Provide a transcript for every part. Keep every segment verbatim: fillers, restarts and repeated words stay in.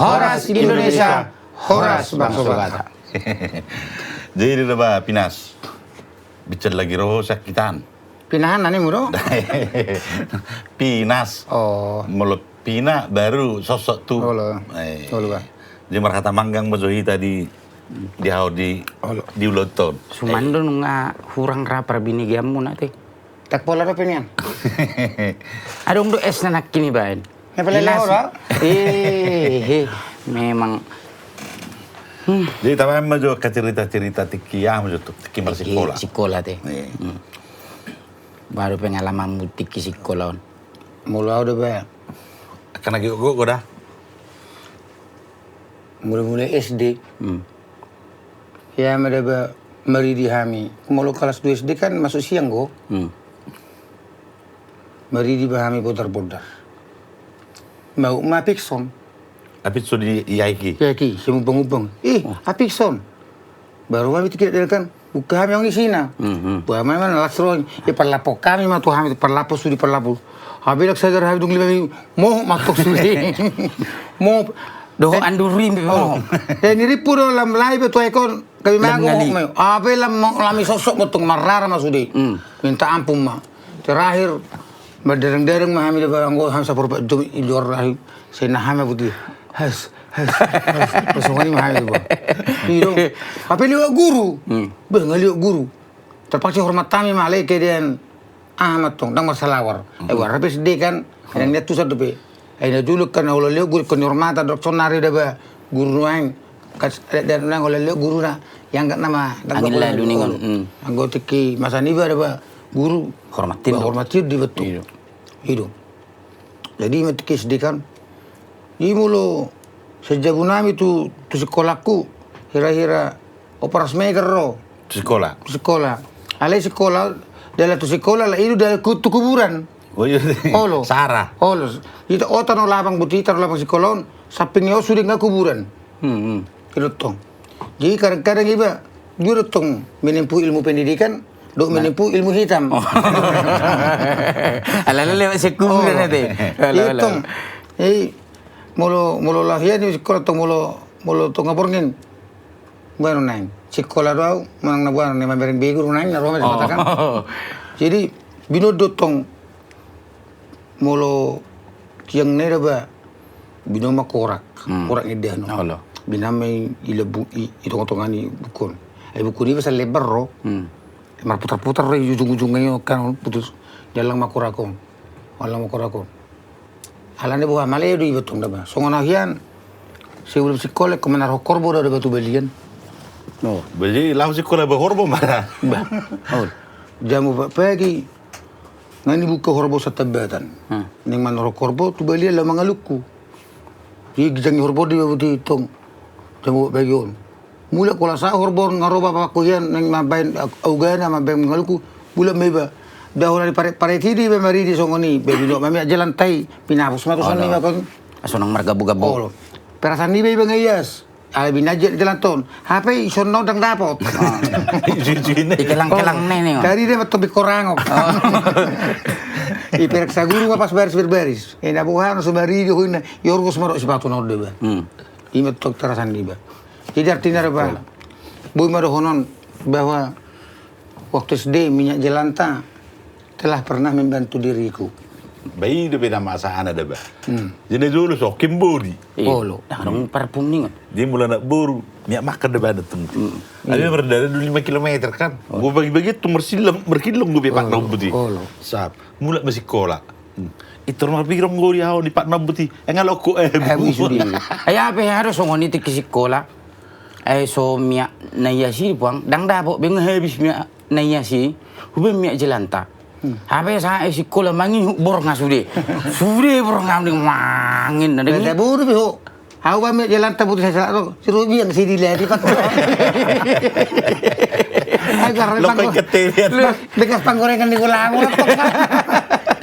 Horas Indonesia, horas bangso Batak. Jadi da ba Pinas. Bicara lagi roho sakitan. Pinahan nani mudo? Pinas. Oh. Molo pina baru sosok tu. Olo. Eh. Olo ba. Jadi marhata manggang ma jo hita di di hau di Olo. Di uloton. Sumando nunga hurang ra parbinegeanmuna te. Tak pola do pe nian. Adong do es na nangkin ibaen. Nasi. Eh, eh, memang. Hmm. Jadi tabaen ma jo ka cerita-cerita tingki aha ma jo tu tingki marsikola. Sikola te. Iya. Hmm. Baru pengalamanmu tingki sikola on. Molo au da ba. Karena gio gio da. Mulai-mulai S D. Hmm. Ia ma da ba maridi hami. Molo kelas dua S D kan masuk siang go. Hmm. Maridi ba hami bodar-bodar. Mau ma Apikson. Apikson di Yaiki. Yaiki, si mubang-mubang. Ih, oh. Apikson. Baru hami tingki da kan. Buka hami on isina. Mhm. Buka hami mana las roh. Ia parlapok hami ma tu hami parlapok sudi parlapok. Habelak sadar hami dung lima minggu. Mo matok sudi. Mo Dohot anduri mi. Oh. Eh, ni ripu do lam lai be tu ekon. Kami mago mo. Abe lam lam i sosok motong marrara ma sude. Hmm. Minta ampun ma. Terakhir berdereng-dereng ma hami da ba anggo hami sapor pak jom i luar rahi. Saya nahan ma buti. Has, has, has. Pas ngoni ma hami da ba. Iyo. Abe liwat guru. Hmm. Be ngaliwat guru. Terpaksa hormat kami ma lai kedean. Ah, mantong, ndang marsalawar. Eh, wara pe S D kan, ndang nian tusan dope. Ai na jolo kan, holan liwat guru, kan ni hormatan, dok sonari da ba guru nuaeng. Kan, dan nang holan liwat guru na, iangkat nama, angin lalu ningon. Anggo tingki masa niba da ba guru. Hormatin do. Hormatin di betul. Iyo. Jadi, ima tingki S D kan. I molo sian jabu nami tu, tu sikolangku, hira-hira opat ratus meter ro. Tu sikola. Tu sikola. Alai sikola, dalan tu sikola, alai i do dalan tu kuburan. Oh, iya. Olo. Sara. Olo. Ita otan o lapang buti, taro lapang sikola on, samping i on sude nga kuburan. Hmm, hmm. I do tong. Jadi kadang-kadang iba, dua do tong menempuh ilmu pendidikan, do menempuh ilmu hitam. Oh. Ala ala lewat sekuburan ate. Ala ala. Tong. Eh, molo, molo lahian di sikola tong molo, molo tong aborngin. Baru naeng. Sikola do au, manang na buana na mamereng begu do naeng na roma di mata kan. Oh. Jadi, binoto do tong molo tiang na i da ba binoto ma korak, hmm, korak ni dano. Olo. Binoto ma i, i lebu, i, i tonga-tonga ni buku on. Ai buku ni ba salebar ro. Hmm. Marputar-putar ro i ujung-ujung i kan putus. Dalan ma korak on. Dalan ma korak on. Alana boha male do iba tong da ba. Songon au hian. Sebelum sikola, ko manarhon horbo da ba tu balian. Oh. Jadi laho sikola ba horbo ma da. Ba. Oh. Jam opat pagi. Nga ni buka horbo satambatan. Hmm. Naeng manarhon horbo tu balian laho mangalungku. Jadi ginjang ni horbo di ba buti tong. Jam opat pagi on. Mulak holan sahat horbo on nga ro bapakku hian naeng mambaen augana mambaen mangalungku. Mulak ma iba. Da holan di paret-paret i do iba maridi songon i. Ba binoto ma miak jelanta i. Pinapos ma tuson i ma kon. Aso nang margabo-gabo. Olo. Perasaan ni iba iba nga ias. Ala binoto jelanta on. Hape ison na on ndang dapot. Ikelang-kelang nene. Tadi dia ma topi korangok. Ipereksa guru ma pas baris berbaris. Ina boha na so maridi ho ina. Iorgos ma do sipatu na on da ba. Hmm. Ima tong terasa ni ba. Jadi artina da ba. Boi ma dohonon bahwa waktu S D minyak jelanta telah pernah membantu diriku. Ba i do pe na masa ana da ba. Hmm. Jadi jolo so kimbodi. Olo. Nah, dong parfum ningon. Dia mula anak boru. Minyak makan da ba datang. Hmm. Ada berdada dulu lima kilometer kan. Gue bagi-bagi tu mersilang, merkilong gue pepak na buti. Olo. Sap. Mulak ma sikola. Hmm. Itor ma piro nggo di au di pat nambut i. Eh, ngalokko, eh, eh, busu di. Ai ape harus songon i tingki sikola. Eh, so minyak na ias i puang, ndang dapot, beng habis minyak na ias i. Hubaen minyak jelanta. Hmm. Hape sa, eh, sikola mangihut borngin sude. Sude borngin mangin na deng. Bete boru be ho. Au ba minyak jelanta butuh saya selak tu. Suruh biang si dilati pak. Agar lokoi panggo-, kete biang. Bekas panggorengan di gulamu.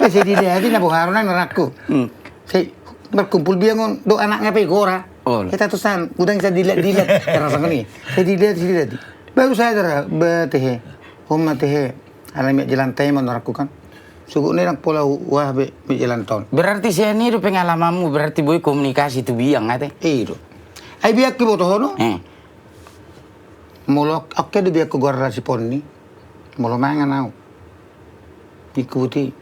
Saya dilati na boha ro nang rakku. Hmm. Saya berkumpul biang on do anaknya pe gora. Oh. Kita tusan, udang saya dilati-dilati. Karena sama ni. Saya dilati, saya dilati. Baru saya dera, ba tehe. Oma tehe. Ala minyak jelanta i ma na rakku kan. Sugut ni nang pola ua be, be jalan ton. Berarti sian i do pengalamanmu, berarti boi komunikasi tu biang ate. I do. Ai biang ke boto hono. Eh. Molo oke do biang ke goar rasipon ni. Molo mangan au. Ningku buti.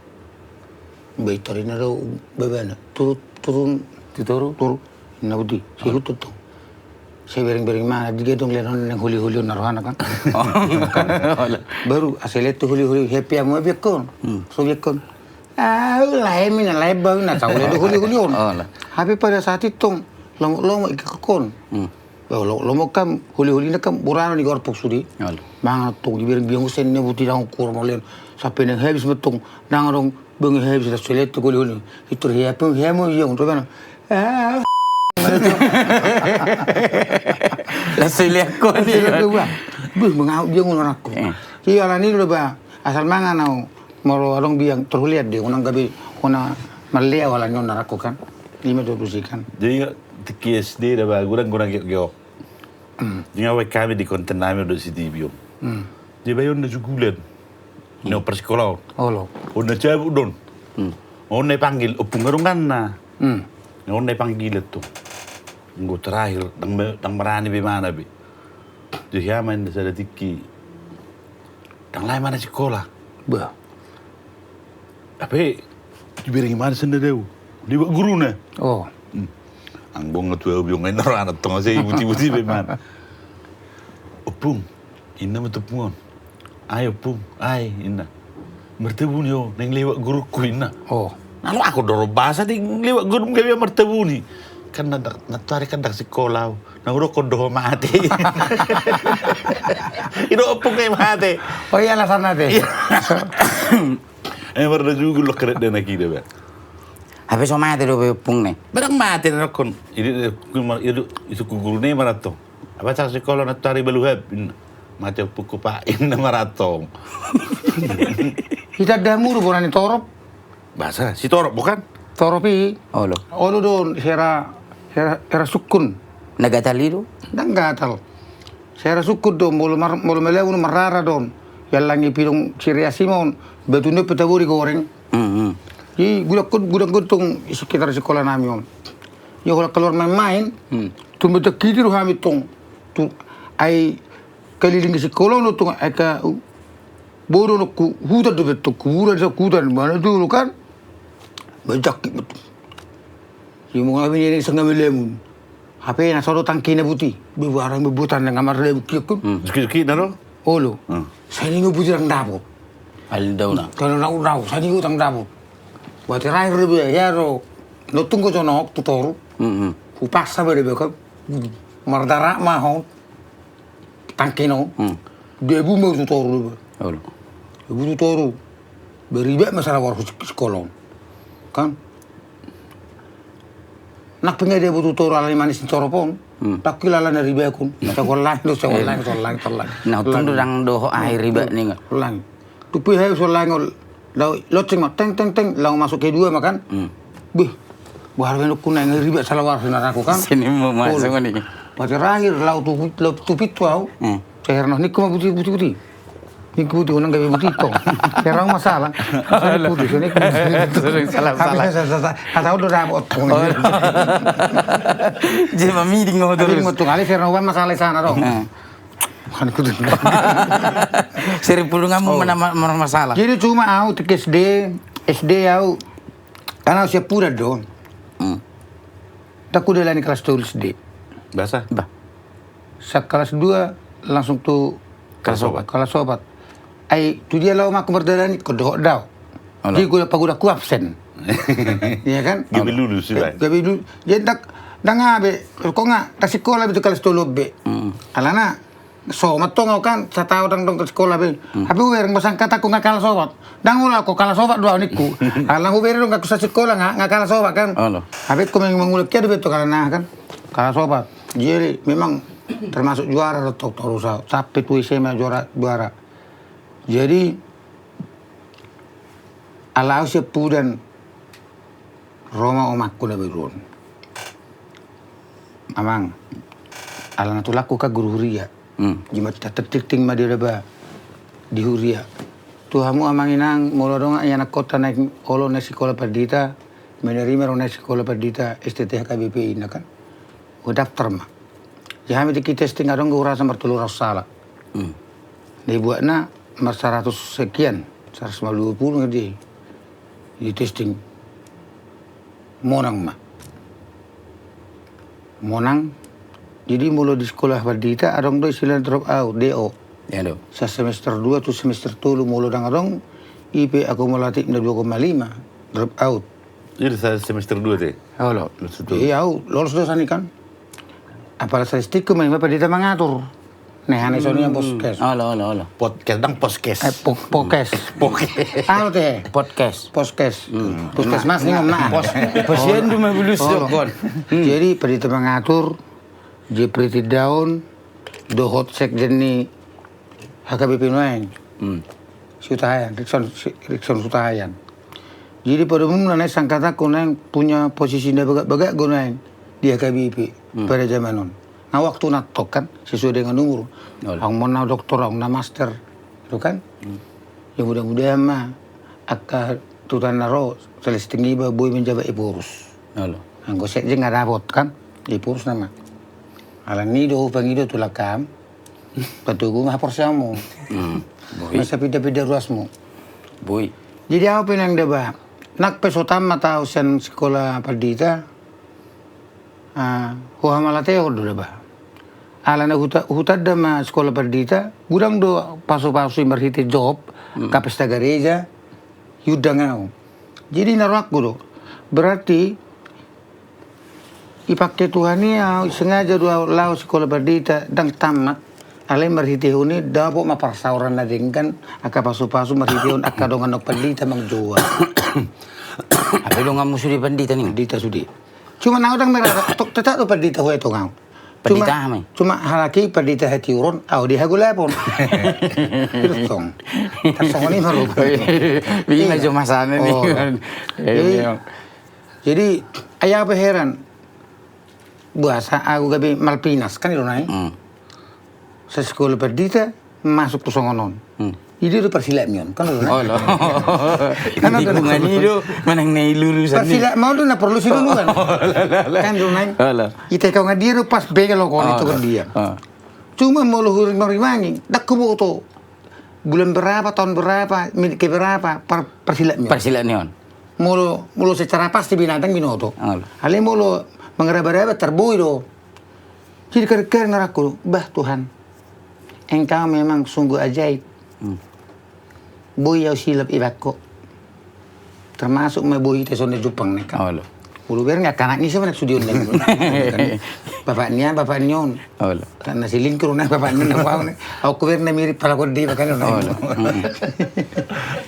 Be tori na do babana. Turu, turu. Tu toru. Turu. Na buti. Si hutut tu. Sai bereng-bereng ma, di gedong lenon nang huli-huli on na rohana kan. Baru asa lean tu huli-huli, happy amu biang kon. So biang kon. Ah, lae mina, lae bau na, tau lean do huli-huli on. Hape pada saat i tong, lomo-lomo i kakon. Lomo kan, huli-huli na kan, burano ni gorpok sude. Mangan tong, di bereng biang usen ne buti dang ukur maulian. Sampe nang habis ma tong, dang adong, beng habis, da so lean tu huli-huli. Itur hea pun, hea mo biang, tu mana. Ah. Langsung lihat kau ni. Langsung lihat kau, bah. Beh, mangahut dia ngono anakku. Eh. Iya, ala ni do ba. Asal mangan au. Molo adong biang, terus lihat deh. Unang gabe, unang malewa ala ni on anakku kan. Ima tu tusi kan. Jadi, tingki S D da ba, gurang-gurang geok-geok. Hmm. Jadi, awet kami di konten nami do C T V on. Hmm. Dia bayon na jugulan. Hmm. Neo persikola on. Olo. On na cabut don. Hmm. On na panggil, opung adong kan na. Hmm. On na panggilan tu. Anggo terakhir, dang me-, dang marani be mana be. Jadi hea ma inda sada tingki. Dang lae mana sikola. Bah. Hape, dibereng mana senda dau. Liwat guru na. Oh. Hmm. Anggo nga tu au biong ngai na rohana tong asa i buti-buti be mana. Opung. Inna ma tu opung on. Ai opung, ai, inna. Martabuni ho, naeng lewat gurungku, inna. Oh. Nalo aku dohot basa di lewat gurung gabe martabuni. Kan na, na, na tu ari kan dang sikola au. Na hudokkon do ho mate. I do opung ngai mate. Oh iya, alasan mate. Iya. Eh, marna jugul lo keret dana kida ba. Hape so mate do be opung nai. Barang mate na dokkon. Ini, ini, itu ku guru nai marato. Apa cak sikola na tu ari balu hab. Mate opungku pak, inna marato. Hita damu do bona ni torop. Basa, si torop bukan? Torop i. Olo. Olo do, hera, hera, hera sukun. Na gatal i do? Dang gatal. Hera sukun do, molo mar-, molo melemun marrara do. Yallangi pidong siriasi ma on. Batu ni pe tabo di goreng. Hmm, hmm. Di gudang, gudang tong sekitar sikola nami on. Ia holan kaluar main-main, hmm, tumbetak hiti do hami tong. Tu, ai kaliling sikola on tong, ai ka, bodo no ku, hutan do bettong, kuburan sa hutan, mana dulu kan? Bajakkit bettong. Ia mungkin hami ini sanga melemun. Hape na so do tangki na buti. Be barang be butan na ngamar lebu kiok kun. Hmm. Juki-juki na do? Olo. Hmm. Sani ngu buti dang dapot. Alin dauna. Kalau nau-nau, sani ngu dang dapot. Buat terakhir be, ya do. No tunggu jonok tu toru. Hmm, hmm. Hupaksa be be kan. Mardarak ma ho. Tangki no. Hmm. Debu ma tu toru be. Olo. Debu tu toru. Be ribak ma sala warhu sik-, sikola on. Kan? Nang pe nga dia botu toru alani manis ni torop on. Hmm. Takki lala na ribakon. Sahulan lain do, sahulan lain, sahulan lain, sahulan lain. Nah, untung do dang dohot ahi ribak ni nga. Sahulan lain. Tupi hai sahulan lain ol. Lau loceng ma, teng, teng, teng. Lau masuk kedua ma kan. Hmm. Beh. Buhar benok ku naeng ribak sala warhu na raku kan. Sini mau masuk ni. Pas terakhir lau tu, lau tu pitu au. Hmm. Seher noh nikku ma buti, buti, buti. Ningku tu nang gabe buti tong. Serang masalah. Sering putus, sering putus. Sering salah, salah. Sa-, sa-, sa-, sa-, kata udah dapot tong. Oh. Jadi mamiding mau terus. Tapi mau tong, ale serang uang masalah sana dong. Nah. Bukan kudu. Sering pulunganmu mana ma-, mana masalah. Jadi cuma au tingki S D, S D au. Karena usia puda dong. Hmm. Tak udah lah ni kelas tolu S D. Biasa? Bah. Sa kelas dua langsung tu kelas opat. Kelas opat. Ai, tu dia lau ma aku mardalani, ko dohot dao. Alah. Jadi gua paguda ku absen. Iya kan? Gabe lulus, gabe lulus. Jadi dang, dang abe, ko nga, dang sikola be tu kelas tolu be. Hmm. Alana, so, matong au kan, satau dang dong tu sikola be. Hmm. Tapi uereng basangka takku nga kelas opat. Dang ula ko kelas opat do au nikku. Alana uereng dong aku sa sikola nga, nga kelas opat kan. Alah. Tapi ko memang mangulak kia do be tu kalana kan. Kelas opat. Jadi memang termasuk juara do tong toru sa-, sampe tu S M A juara, juara. Jadi ala au siampudan ro ma omakku na baru on. Amang, ala na tulangku kan guru huria. Hmm. Jadi ma ta-, tertingting ma dia daba di huria. Tu hamu amang inang, molo adong ianakhonta naeng olo naeng sikola pandita, menerima do naeng sikola pandita S T T H K B P I na kan. Daftar ma. Jadi hami tingki testing adong do hurasa martolu ratus sala. Hmm. Dibuatna mar saratus sekian, saratus lima puluh di, di testing. Monang ma. Monang. Jadi molo di sikola pandita adong do istilah drop out, D O. Iya do. Sa semester dua tu semester tolu molo ndang adong I P A akumulatifna dua koma lima, drop out. Jadi sa semester dua te? Olo. Semester dua. Iya, au lolos do sani kan. Apala statistik ma ima pandita mangatur. Nah, hana iso nian poskes. Olo, olo, olo. Podcast, ndang poskes. Eh, po-, pokes. Pokes. Anu te? Podcast. Poskes. Hmm. Puskesmas ni ngomong. Pos-, posyandu ma bulus. Olo. Dokon. Hmm. Jadi, pandita mangatur, Jepri Tindaon, dohot sekjen ni H K B P nuaeng. Hmm. Si Hutahaean, Rikson, si, Rikson Hutahaean. Jadi pada umumna naeng sangkatangku naeng punya posisi na bagak-bagak do naeng di H K B P I Hmm. pada zaman on. Nah, waktu na tong kan sesuai dengan umur. Olo. Adong ma na doktor, adong na master, itu kan. Hmm. Ya mudah-mudahan ma angka tutan na ro, selesai tinggi ba boi menjabat Epurus. Olo. Anggo sekjen nga dapot kan, Epurus nama. Alani do pangido tulak kam, patogu ma haporseaonmu. Hmm. Boi. Masa pinda-pinda ruasmu. Boi. Jadi au pe naeng daba, nang pe so tamat au sian sikola pandita, ah, huhamalate do daba. Alana huta-, hutanda ma sikola pandita, godang do pasu-pasu i marhite job, Hmm. kapesta gareja, iundang au. Jadi na rohangku do. Berarti Dipake Tuhan i au, sengaja do au laho sikola pandita, ndang tamat. Alai marhitehon i dapot ma parsaoran na denggan, angka pasu-pasu marhitehon angka dongan na pandita manjou au. Hape donganmu sude pandita ninna? Pandita sude. Cuma au ndang merasa, tok, tetap do pandita ho, tong au. Pandita hami. Cuma halak i pandita hatiuron, au di hagolapon. Terus tong. Tarsongon i ma rupani. Ima jo masana ni. Jadi, ai au pe heran. Boasa au gabe Malvinas, kan i do nai. Hmm. Sasikola pandita, masuk tu songon on. Hmm. I do parsilatmi on, kan i do nai. Olo. Kan i do, manang na i lurus. Parsilatmi on do na porlu siluluan. Kan i do nai. Olo. Ita kau nga dia do pas bege lo kau itu kan dia. Cuma molo huring marimangi, ndang huboto. Bulan berapa, tahun berapa, menit ke berapa, par-, parsilatmi on. Parsilatmi on. Molo, molo secara pasti binatang binoto. Alai molo mangaraba-raba tarboi do. Jadi kadang-kadang ngarangku, bah Tuhan, engkau memang sungguh ajaib. Hmm. Boi au silap ibaen ho. Termasuk ma boi hita songon na jumpang nai kan. Olo. Molo bereng angka anak ni siapa na sudion nai. Bapak nian, bapak nion. Olo. Karena silingkir nai bapak nion na bau nai. Au bereng na mirip pala kode bakan nai. Olo.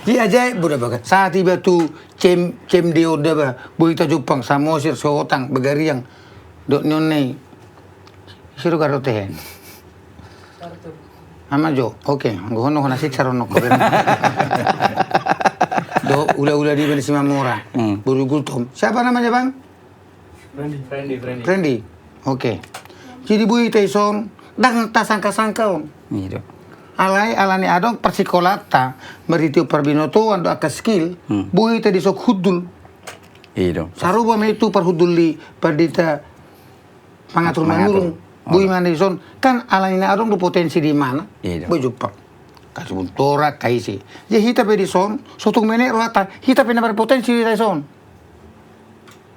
Jadi ajaib boda bakan. Sahat iba tu cem, cem dia on daba. Boi hita jumpang, Samosir, Sohotang, Bagariang. Dok nion nai. Siro garo tehen. Ama jo, oke, anggo hono hona siksa ronok ko. Do, ula-ula di bani Simamora. Hmm. Boru Gultom. Siapa namanya, Bang? Randy. Randy, Randy. Randy. Oke. Jadi boi hita ison, ndang tasangka-sangka on. Iya do. Alai, alani adong parsikolanta, marhite parbinotoan do angka skill, hmm, boi hita dison hundul. Iya do. Sarupa ma i tu parhundul ni pandita mangatur mangurung. Boi ma na dison, kan alani na adong do potensi di mana? Iya do. Boi jumpang. Kasubuntoran, kaise. Jadi hita pe dison, so tung menek rohanta, hita pe na berpotensi di dison.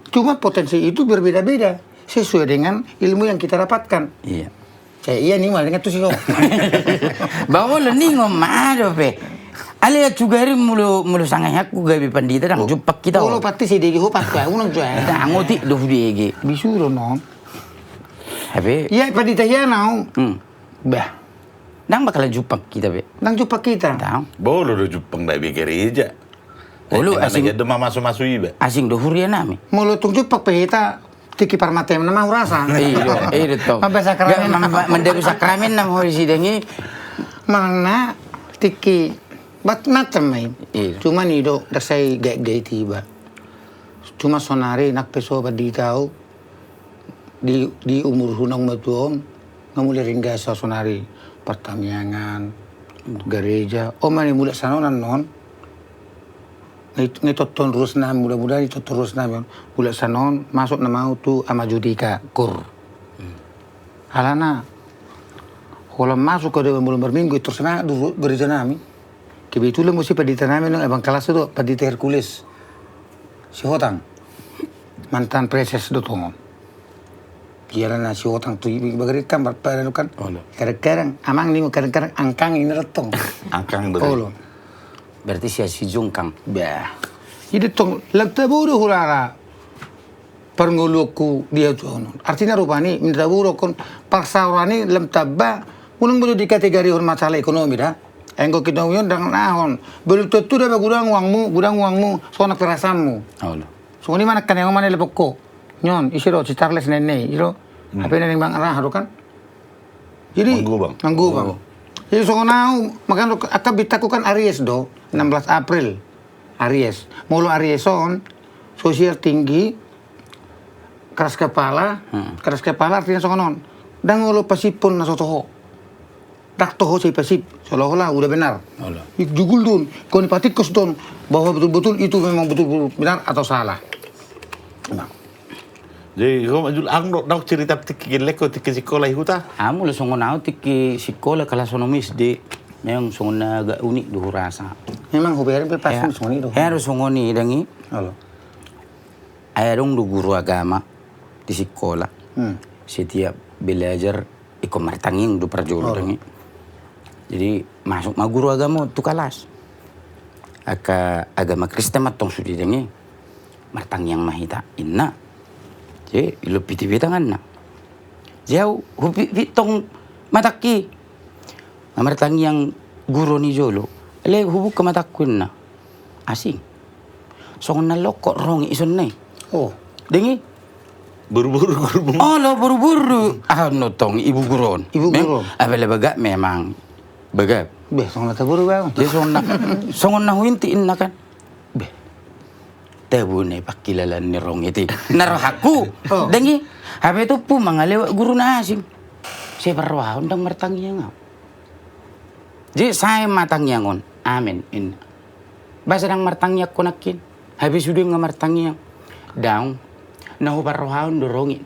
Cuma potensi itu berbeda-beda sesuai dengan ilmu yang kita dapatkan. Iya. Saya iya ni mal dengan tu si ho. Bahwa lo ni ngomong ada pe. Ale ya juga hari mulu, mulu sangai aku gabe pandita ndang jumpang hita. Mulu pasti si Dedi ho pasti aku ndang jumpang. Ndang otik do hudi ege. Bisu do non. Hape? Iya, pandita iya nau. Hmm. Bah. Ndang bakalan jumpang hita be. Ndang jumpang hita. Ndang. Bolo do jumpang ndai be gereja. Olo, asing do mamasu-masu iba. Asing do huria nami. Molo tung jumpang pe hita, tingki parmatean nama hurasa. Iya, iya do tong. Mambaen sakramen. Mandabu sakramen nama hori sidang i. Manang na tingki bat macam mai. Iya. Cuma ni do, ndang sai gaek-gaek iba. Cuma sonari nak pe so pandita au. Di, di umurhu naung matua on, nga mulai ringgas sonari, partangiangan, Gareja. O, mane mulak sian on annon. Nge, nge tonton ruas nami, mudah-mudahan i tonton ruas nami on. Mulak sian on, masuk nama au tu Ama Judika, gor. Alana, holan masuk au di molo marminggu, i tor semangat do gareja nami. Kebetulan muse pandita nami annon, abang kelas do, Pandita Hercules Sihotang. Mantan preses do tongon. Ia na Sihotang tu i bagari kan, marpada kan. Kadang-kadang, amang ni kadang-kadang angkang i na tong. Angkang do. Olo. Berarti sia si jungkang. Bah. Jadi tong, lam tabo do hurara. Parngoluonku dia tu on. Artina rupani, minta buruk kon, parsaoran i lam tamba, unang boto dikategorihon masalah ekonomi da. Anggo kita on dang nahon. Belum tentu da ba gudang uangmu, gudang uangmu, sonang perasaanmu. Songon i ma nangkin anggo mane lepokko. Nyon, ise do, si Charles nene, ise do. Apa nene mang raha do kan. Jadi, manggubang. Manggubang. Jadi songon au, makanya angka bintangku kan Aries do, enam belas April. Aries. Molo Aries on, sosial tinggi, keras kepala, keras kepala artina songon on. Dang olo pasiphon na so toho. Dang toho sai pasip, seolah-olah udah benar. Jugul don, kau ni patikus don, bahwa betul-betul itu memang betul-betul benar atau salah. Nah. Jadi, kau maju ang dok dok cerita tingki gelek kau tingki sikola i huta. Amu lo songon au tingki sikola kelas onom S D. Memang songon na agak unik do hurasa. Memang huberin pe pasti songon i do. Harus songon i dang i. Ai adong do guru agama di sikola. Setiap belajar ikon martangiang do parjolo dang i. Jadi masuk ma guru agama tu kalas. Angka agama Kristen ma tong sude dang i. Martangiang ma hita inna. Jadi ilompiti be tanganna. Jadi au hupitpit tong matangki. Na martangiang guru on i jolo. Alai hubuka matangku inna. Asing. Songon na lokok rongit ison na i. Dang i. Boru-boru guru. Olo boru-boru. Ah no tong ibu guru on. Ibu guru on. Apala bagak memang. Bagak. Be songon na taboru bagak. Jadi songon na songon na huinti inna kan. Be. Tabo na i pangkilalaan ni rongit i. Na rohangku. Dang i. Hape tumpu mangalewat guru na asing. Sai parrohahon dang martangiang au. Jadi sae ma tangiang on. Amen inna. Ba sedang martangiang ho nangkin. Hape sude nga martangiang. Daong. Na huparrohahon do rongit.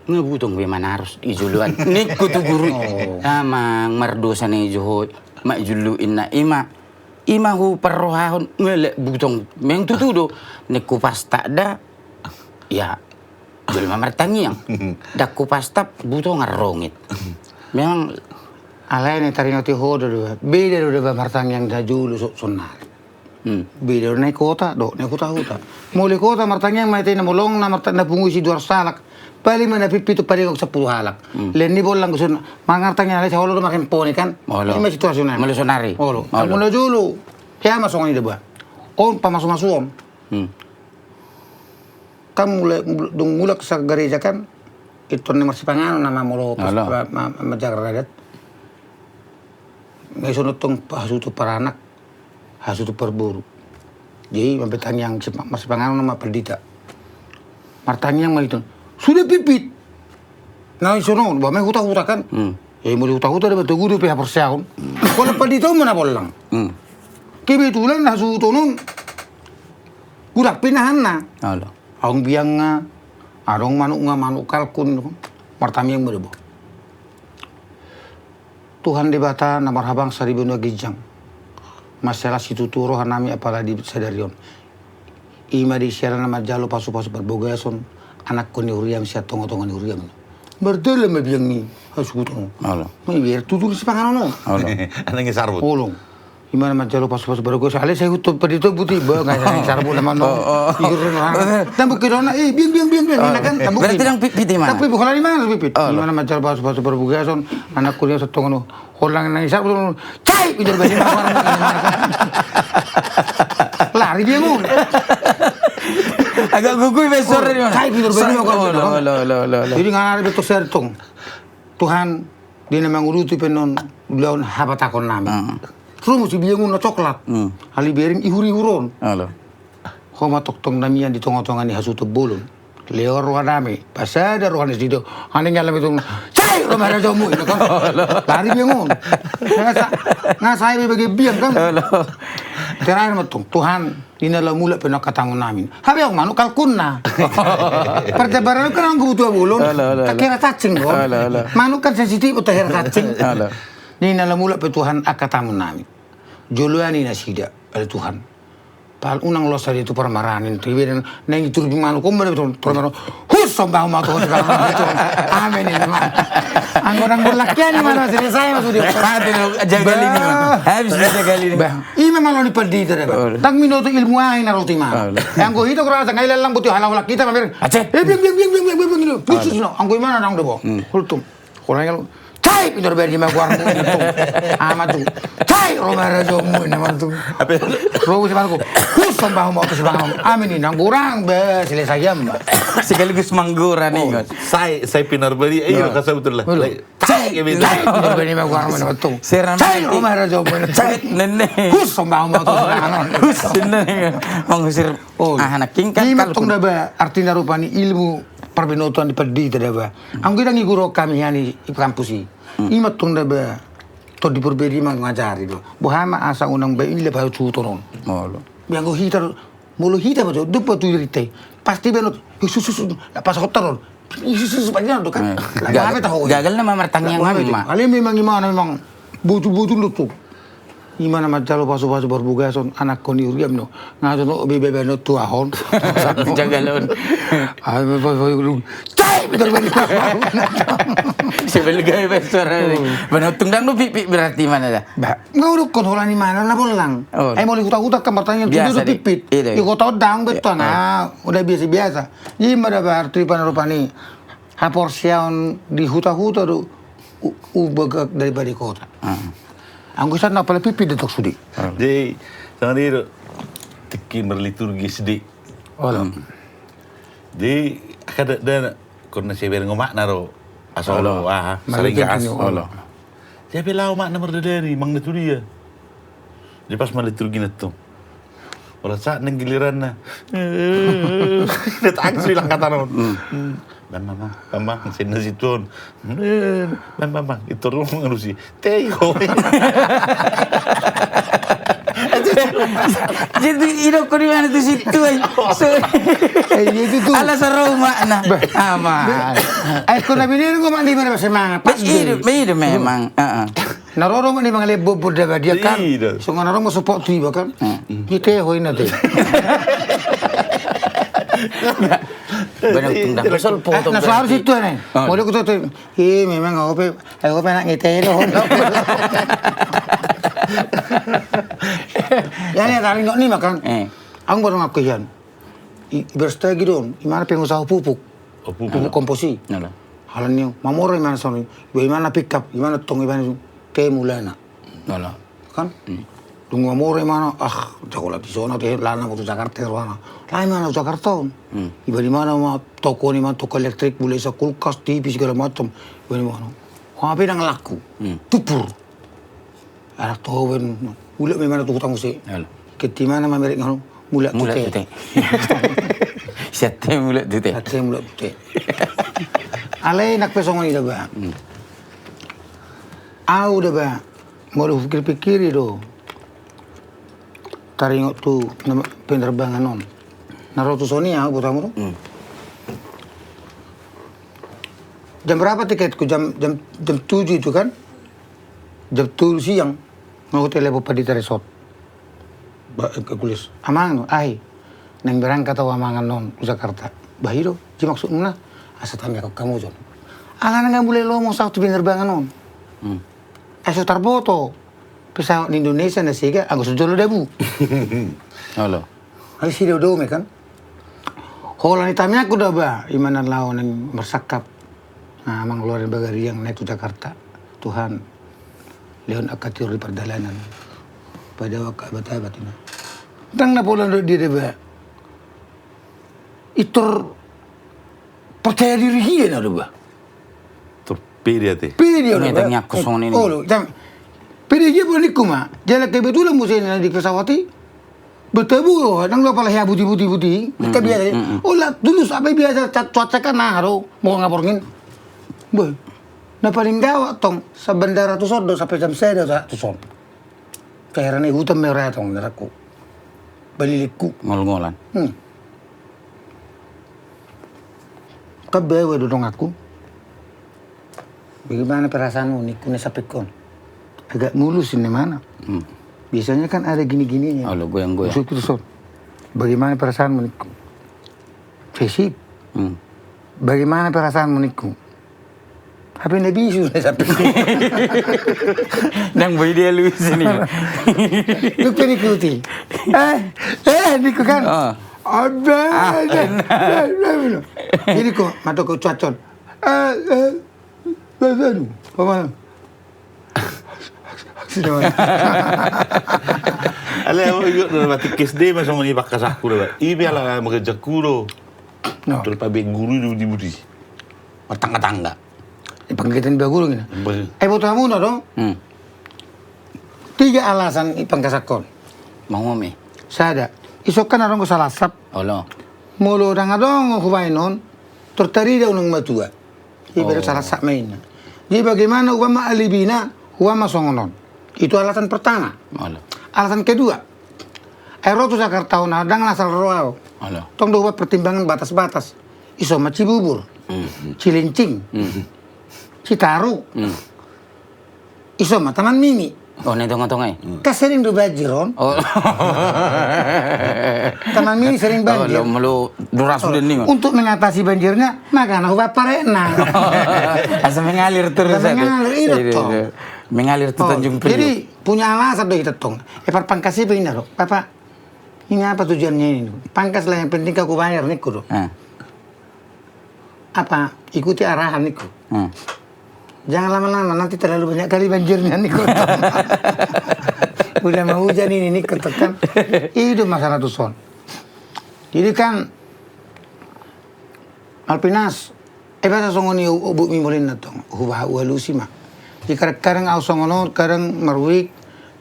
Nga butong be manarus i joloan. Ningku tu guru i. Amang mardosa na i jo ho. Mak julu inna ima. Ima huparrohahon nga lek butong. Memang tutu do. Ningku pasta da. Ia. Jolma martangiang. Dang hupasta butong arrongit. Memang alai na taringot i ho do. Beda do deba martangiang na jolo sonari. Beda do na i kota do na i huta-huta. Molo i kota martangiang ma ite na molo na pungu isi dua ratus halak. Paling ma na pipit tu paling sampulu halak. Lehen ni bollang gusun. Martangiang alai saholo do marhempon i kan. Ima situasi na molo sonari. Olo. Molo na jolo. Hea ma songon i deba. On pamasu-masuon. Kan mulak dung mulak sa gareja kan. Iton na marsipanganon nama molo pas manjaga radat. Nga ison tong hasuhuton paranak, hasuhuton parboru. Jadi mampe tangiang marsipanganon nama paldita. Martangiang ma iton. Sude pipit. Na ison on ba ma huta-huta kan. Jadi molo huta-huta deba togu do pe haporseaon. Molo paldita on ma na bollang. Kebetulan hasuhuton on. Gudang pinahanna. Adong biang nga, adong manuk nga, manuk kalkun. Martangiang ma deba. Tuhan Debata na marhabangsa di banua ginjang. Mansai las situtu roha nami apala di sadari on. Ima di siala na manjalo pasu-pasu parbagason anakkon ni huriam sian tonga-tonga ni huriam. Mardalan ma biang ni hasuhuton. Ma iber tutu ni sipanganon on. Anang i sarbut. Olo. Ima na manjalo pasu-pasu baru gos ale sai hutop padi to buti ba ngai sarbut nama no. Tambuk kidona eh biang biang biang biang ina kan tambuk. Berarti dang pipit ima. Tapi bukan lima harus pipit. Ima na manjalo pasu-pasu baru gos on anak kuliah setengah no. Holang nang isar betul. Cai pinter badi. Lari dia mu. Agak gugui besor di mana? Cai pinter badi. Jadi ngana ada betul sertong. Tuhan dia na manguruti pe non ulaon habatakon nami. Rumus i biangun na coklat. Ali bering ihur-ihur on. Ho ma tongtong na mian di tonga-tonga ni hasuhuton bolon. Lehon roha dame, pasada roha ni sida. Aning alam itu, "Sai ro ma harajaonmu," inna kan. Lari biang on. Nga sa-, nga sae be bage biang kan. Terakhir ma tong, "Tuhan, di na laho mulak pe nuaeng angka tamu nami." Hape ahu manuk kalkunna. Parjabaran kan anggo butuh bolon. Olo, olo, olo. Tak kira cacing, bro. Olo, olo. Manuk kan sensitif, tak kira cacing. Olo. Di na laho mulak pe Tuhan angka tamu nami. Joloani nasida, ale Tuhan. Pal unang losa dia tu parmaraan i, tu ibadan naeng turbi manuk on, tu parmaraan. Hus, sombahon ma Tuhan, sombahon ma Tuhan. Amen, inna ma. Anggo nang bola kian i ma, selesai ma sude. Patu na jagal i ma. Bah. Habis dia jagal i ma. Bah. Ima malo ni pandita da, bah. Oh. Ndang binoto ilmu ahu i na roti ma. Oh. Anggo hita kurasa ngai lalang buti halak-halak hita mamereng. Aceh. Eh, biang, biang, biang. Khusus no. Anggo imana nang da, bah. Hmm. Kultum. Kurang ajar. Sai pintor badi ma goarmu, inna tong. Ama tu. Sai ro ma harajaonmu, inna ma tong. Apa? Ro si manuk. Hus, sombahon ma Tuhan, sombahon ma. Amen, inna. Kurang be, selesai jam. Sekaligus manggora nih, oh. Sai, sai pintor badi. Iyo, kasau betul lah. Betul. Sai, sai pintor badi ma goarmu, inna ma tong. Sai ro ma harajaonmu, inna. Sai, nene. Hus, sombahon ma Tuhan, sombahon ma. Hus, nene. Mangusir. Oh. Ah, anak king kan. Ima tong da, bah, artina rupani ilmu parbinotoan ni pandita da, bah. Anggo i ndang igoron hami hian i, i kampus i. Hmm. Ima tong da, bah, Tondi Purba i mangajari do. Boha ma asa unang baen i laho pasuhuton on. Molo. Bah, anggo hita do, molo hita ma do, dompak tu irinta i. Pasti baen on, eh, sus, sus, sus, pas hotar on. Eh, sus, sus, sus, panjang do kan. Eh. Lah, gagal, gabe tahu. Gagal nama martangiang ma. Alai memang imana memang botul-botul do tu. Imana manjalo pasu-pasu parbagason, anakkon i uriam do. Nga so no be baen on tu aha on. Jagal on. Ai, ba, ba, ba, lu. Cai, betul, betul. Sebelum gabe suara ni. Oh. Baen on tunggang do pipit berarti imana da. Ba, nga udokkon holan imana na bollang. Oh. Ai molo huta-huta kan martangiang tu pipit. Iya, iya. Di kota on ndang be tong, ah, udah biasa-biasa. Ima da berarti panarupani. Haporseaon di huta-huta do u-, umbagak daripada di kota. Ah. Anggo i sahat na pala pipit do tong sude. Ah. Jadi, songon i do, tingki marliturgi sude. Olo. Hmm. Jadi, kada da, karna sibereng omakna do, asa olo, aha, saling gas. Olo. Jadi, laho omakna mardadari, mangan tu dia. Jadi, pas marliturgi na tong. Olo, saat nang giliranna. Datang sude langkatan on. Hmm. Bang, bang, bang, bang, bang, sini situ on. Bang, bang, bang, itu rumah ngalusi. Tei, kau. Jadi, idokkon imana tu situ, ai. So, eh, iya, itu tu. Ala sarau makna. Bah. Ama. Eh, kau nabi ini, kau mandi mana semangat. Pas hidup, hidup memang. Heeh. Na ro do ma ni mangalehon borbor da ba dia kan. Iya. Songon na ro ma sopot tu iba kan. Hmm. Di teho ina te. Benar tunggang. Sol potong. Na so harus itu nih. Oh. Mode ku tu tu. Ih, memang ahu pe, ahu pe anak ngite do. Ya, ya, taring ni makan. Eh. Ahu baru ngaku hian. I, ibaras tagi don, imana pengusaha pupuk. Oh, pupuk. Pupuk kompos i. Nala. Alani mamora imana soni, iba imana pickup, imana tong, imana te mulana. Nala. Kan? Hmm. Dung mamora imana, ah, jago lagi sona te, lana mau tu Jakarta, rohana. Lah imana tu Jakarta on. Hmm. Iba di mana ma toko ni ma, toko elektrik, boleh sa kulkas, T V segala macam. Iba di mana? Hape ndang laku. Hmm. Tupur. Anak toho ben, mulak ma imana tu huta muse. Olo. Keti imana mamerek nganu, mulak tu te. Mulak tu te. Sian te mulak tu te. Sian te mulak tu te. Alai nang pe songon i da ba. Hmm. Ahu da ba, molo hupikir-pikiri do. Taringot tu nama penerbangan on. Na ro tu soni ahu botamu do. Hmm. Jam berapa tiketku? Jam, jam, jam tujuh itu kan? Jam tolu siang, nga hutelepon pandita resort. Ba, eh, Kulis. Amang, ai. Naeng berangkat ahu amang annon tu Jakarta. Bah, i do, i maksudmuna. Asa tamiak hamu jo. Alana nga mulai lomo saut tu penerbangan on. Hmm. Ai so tarboto. Pesawat ni Indonesia na sega, anggo so jolo dabu. Olo. Ai si do dome kan. Holan i tamiakku da ba, imana laho naeng marsangkap. Nah, mangeluarin bagariang naik tu Jakarta. Tuhan, lehon angka tiur di pardalanan. Pada angka abat-abat ina. Ndang na pola do dia da ba. Itor percaya diri hia na do ba. Tor pede ate. Pede na do ba. Tangiangku songon i. Olo, tang. Pede hia pola nikku ma. Jala kebetulan muse na di pesawat i. Betabu, nang do pala hea buti, buti, buti. Kita biasa. Ola tulus, apa biasa, cuaca kan na ro, mau ngaborngin. Boy. Na paling gawat tong, saban darat tu son do, sampai jam sada tu son. Kairana hutan merah tong, daraku. Balilikku. Ngol-ngolan. Hmm. Kan bawa do donganku. Bagaimana perasaanmu, ningku, na sampaikkon? Agak mulus ini mana? Hmm. Biasanya kan ada gini-gininya. Olo, goyang-goyang. Maksudku tu son. Bagaimana perasaanmu, ningku? Sesip. Hmm. Bagaimana perasaanmu, ningku? Apa na bisu na sampaikkon? Nang boy dia lucu ni. Lu kan ikuti. Eh, eh, ningku kan. Ah. Abang. Ah, enak. Jadi kok, mata kau cuacon. Eh, eh, eh, eh, paman. Alai au ingot do na ba, tingki S D ma songon i pangkasakku do ba. I pe ala maganjangku do. No. Tolu pabe guru i do di budi. Martangga-tangga. Di panggitan ba guru gina. Bang. Eh, boto hamuna do? Hmm. Tiga alasan i pangkasakkon. Mangomi. Sada. Isokkan adong do salasap. Olo. Molo dang adong hubaen on, tor tarida unang matua. Ibarat salasap ma inna. Jadi bagaimana umpama alibina, umpama songon on. Itu alasan pertama. Olo. Alasan kedua, ai ro tu Jakarta on, dang na asal ro au. Olo. Tong do hubuat pertimbangan batas-batas. Iso ma Cibubur, Cilincing, Citaru. Iso ma Taman Mini. Oh, na di tonga-tonga i. Kan sering do banjir on. Oh. Taman Mini sering banjir. Oh, lo, lo, duras. Oh, udah nih. Untuk mengatasi banjirnya, makana hubaen parekna. Asa mengalir terus. Asa mengalir, iya, iya, tong. Mengalir tu Tanjung Priok. Jadi punya alasan do hita tong. Eh, parpangkas i pe inna do. Bapak, ini apa tujuannya ini? Pangkas lah, yang penting kau kubayar, ningku do. Ah. Apa, ikuti arahan, ningku. Hmm. Jangan lama-lama, nanti terlalu banyak kali banjirnya, ningku. Udah mau hujan ini, ningku, kan. I do masalah tu son. Jadi kan, Malvinas, eh, biasa songon i, o, o, bumi molinna tong. Huba-, hualusi ma. Jadi kadang-kadang au songon on, kadang maruik,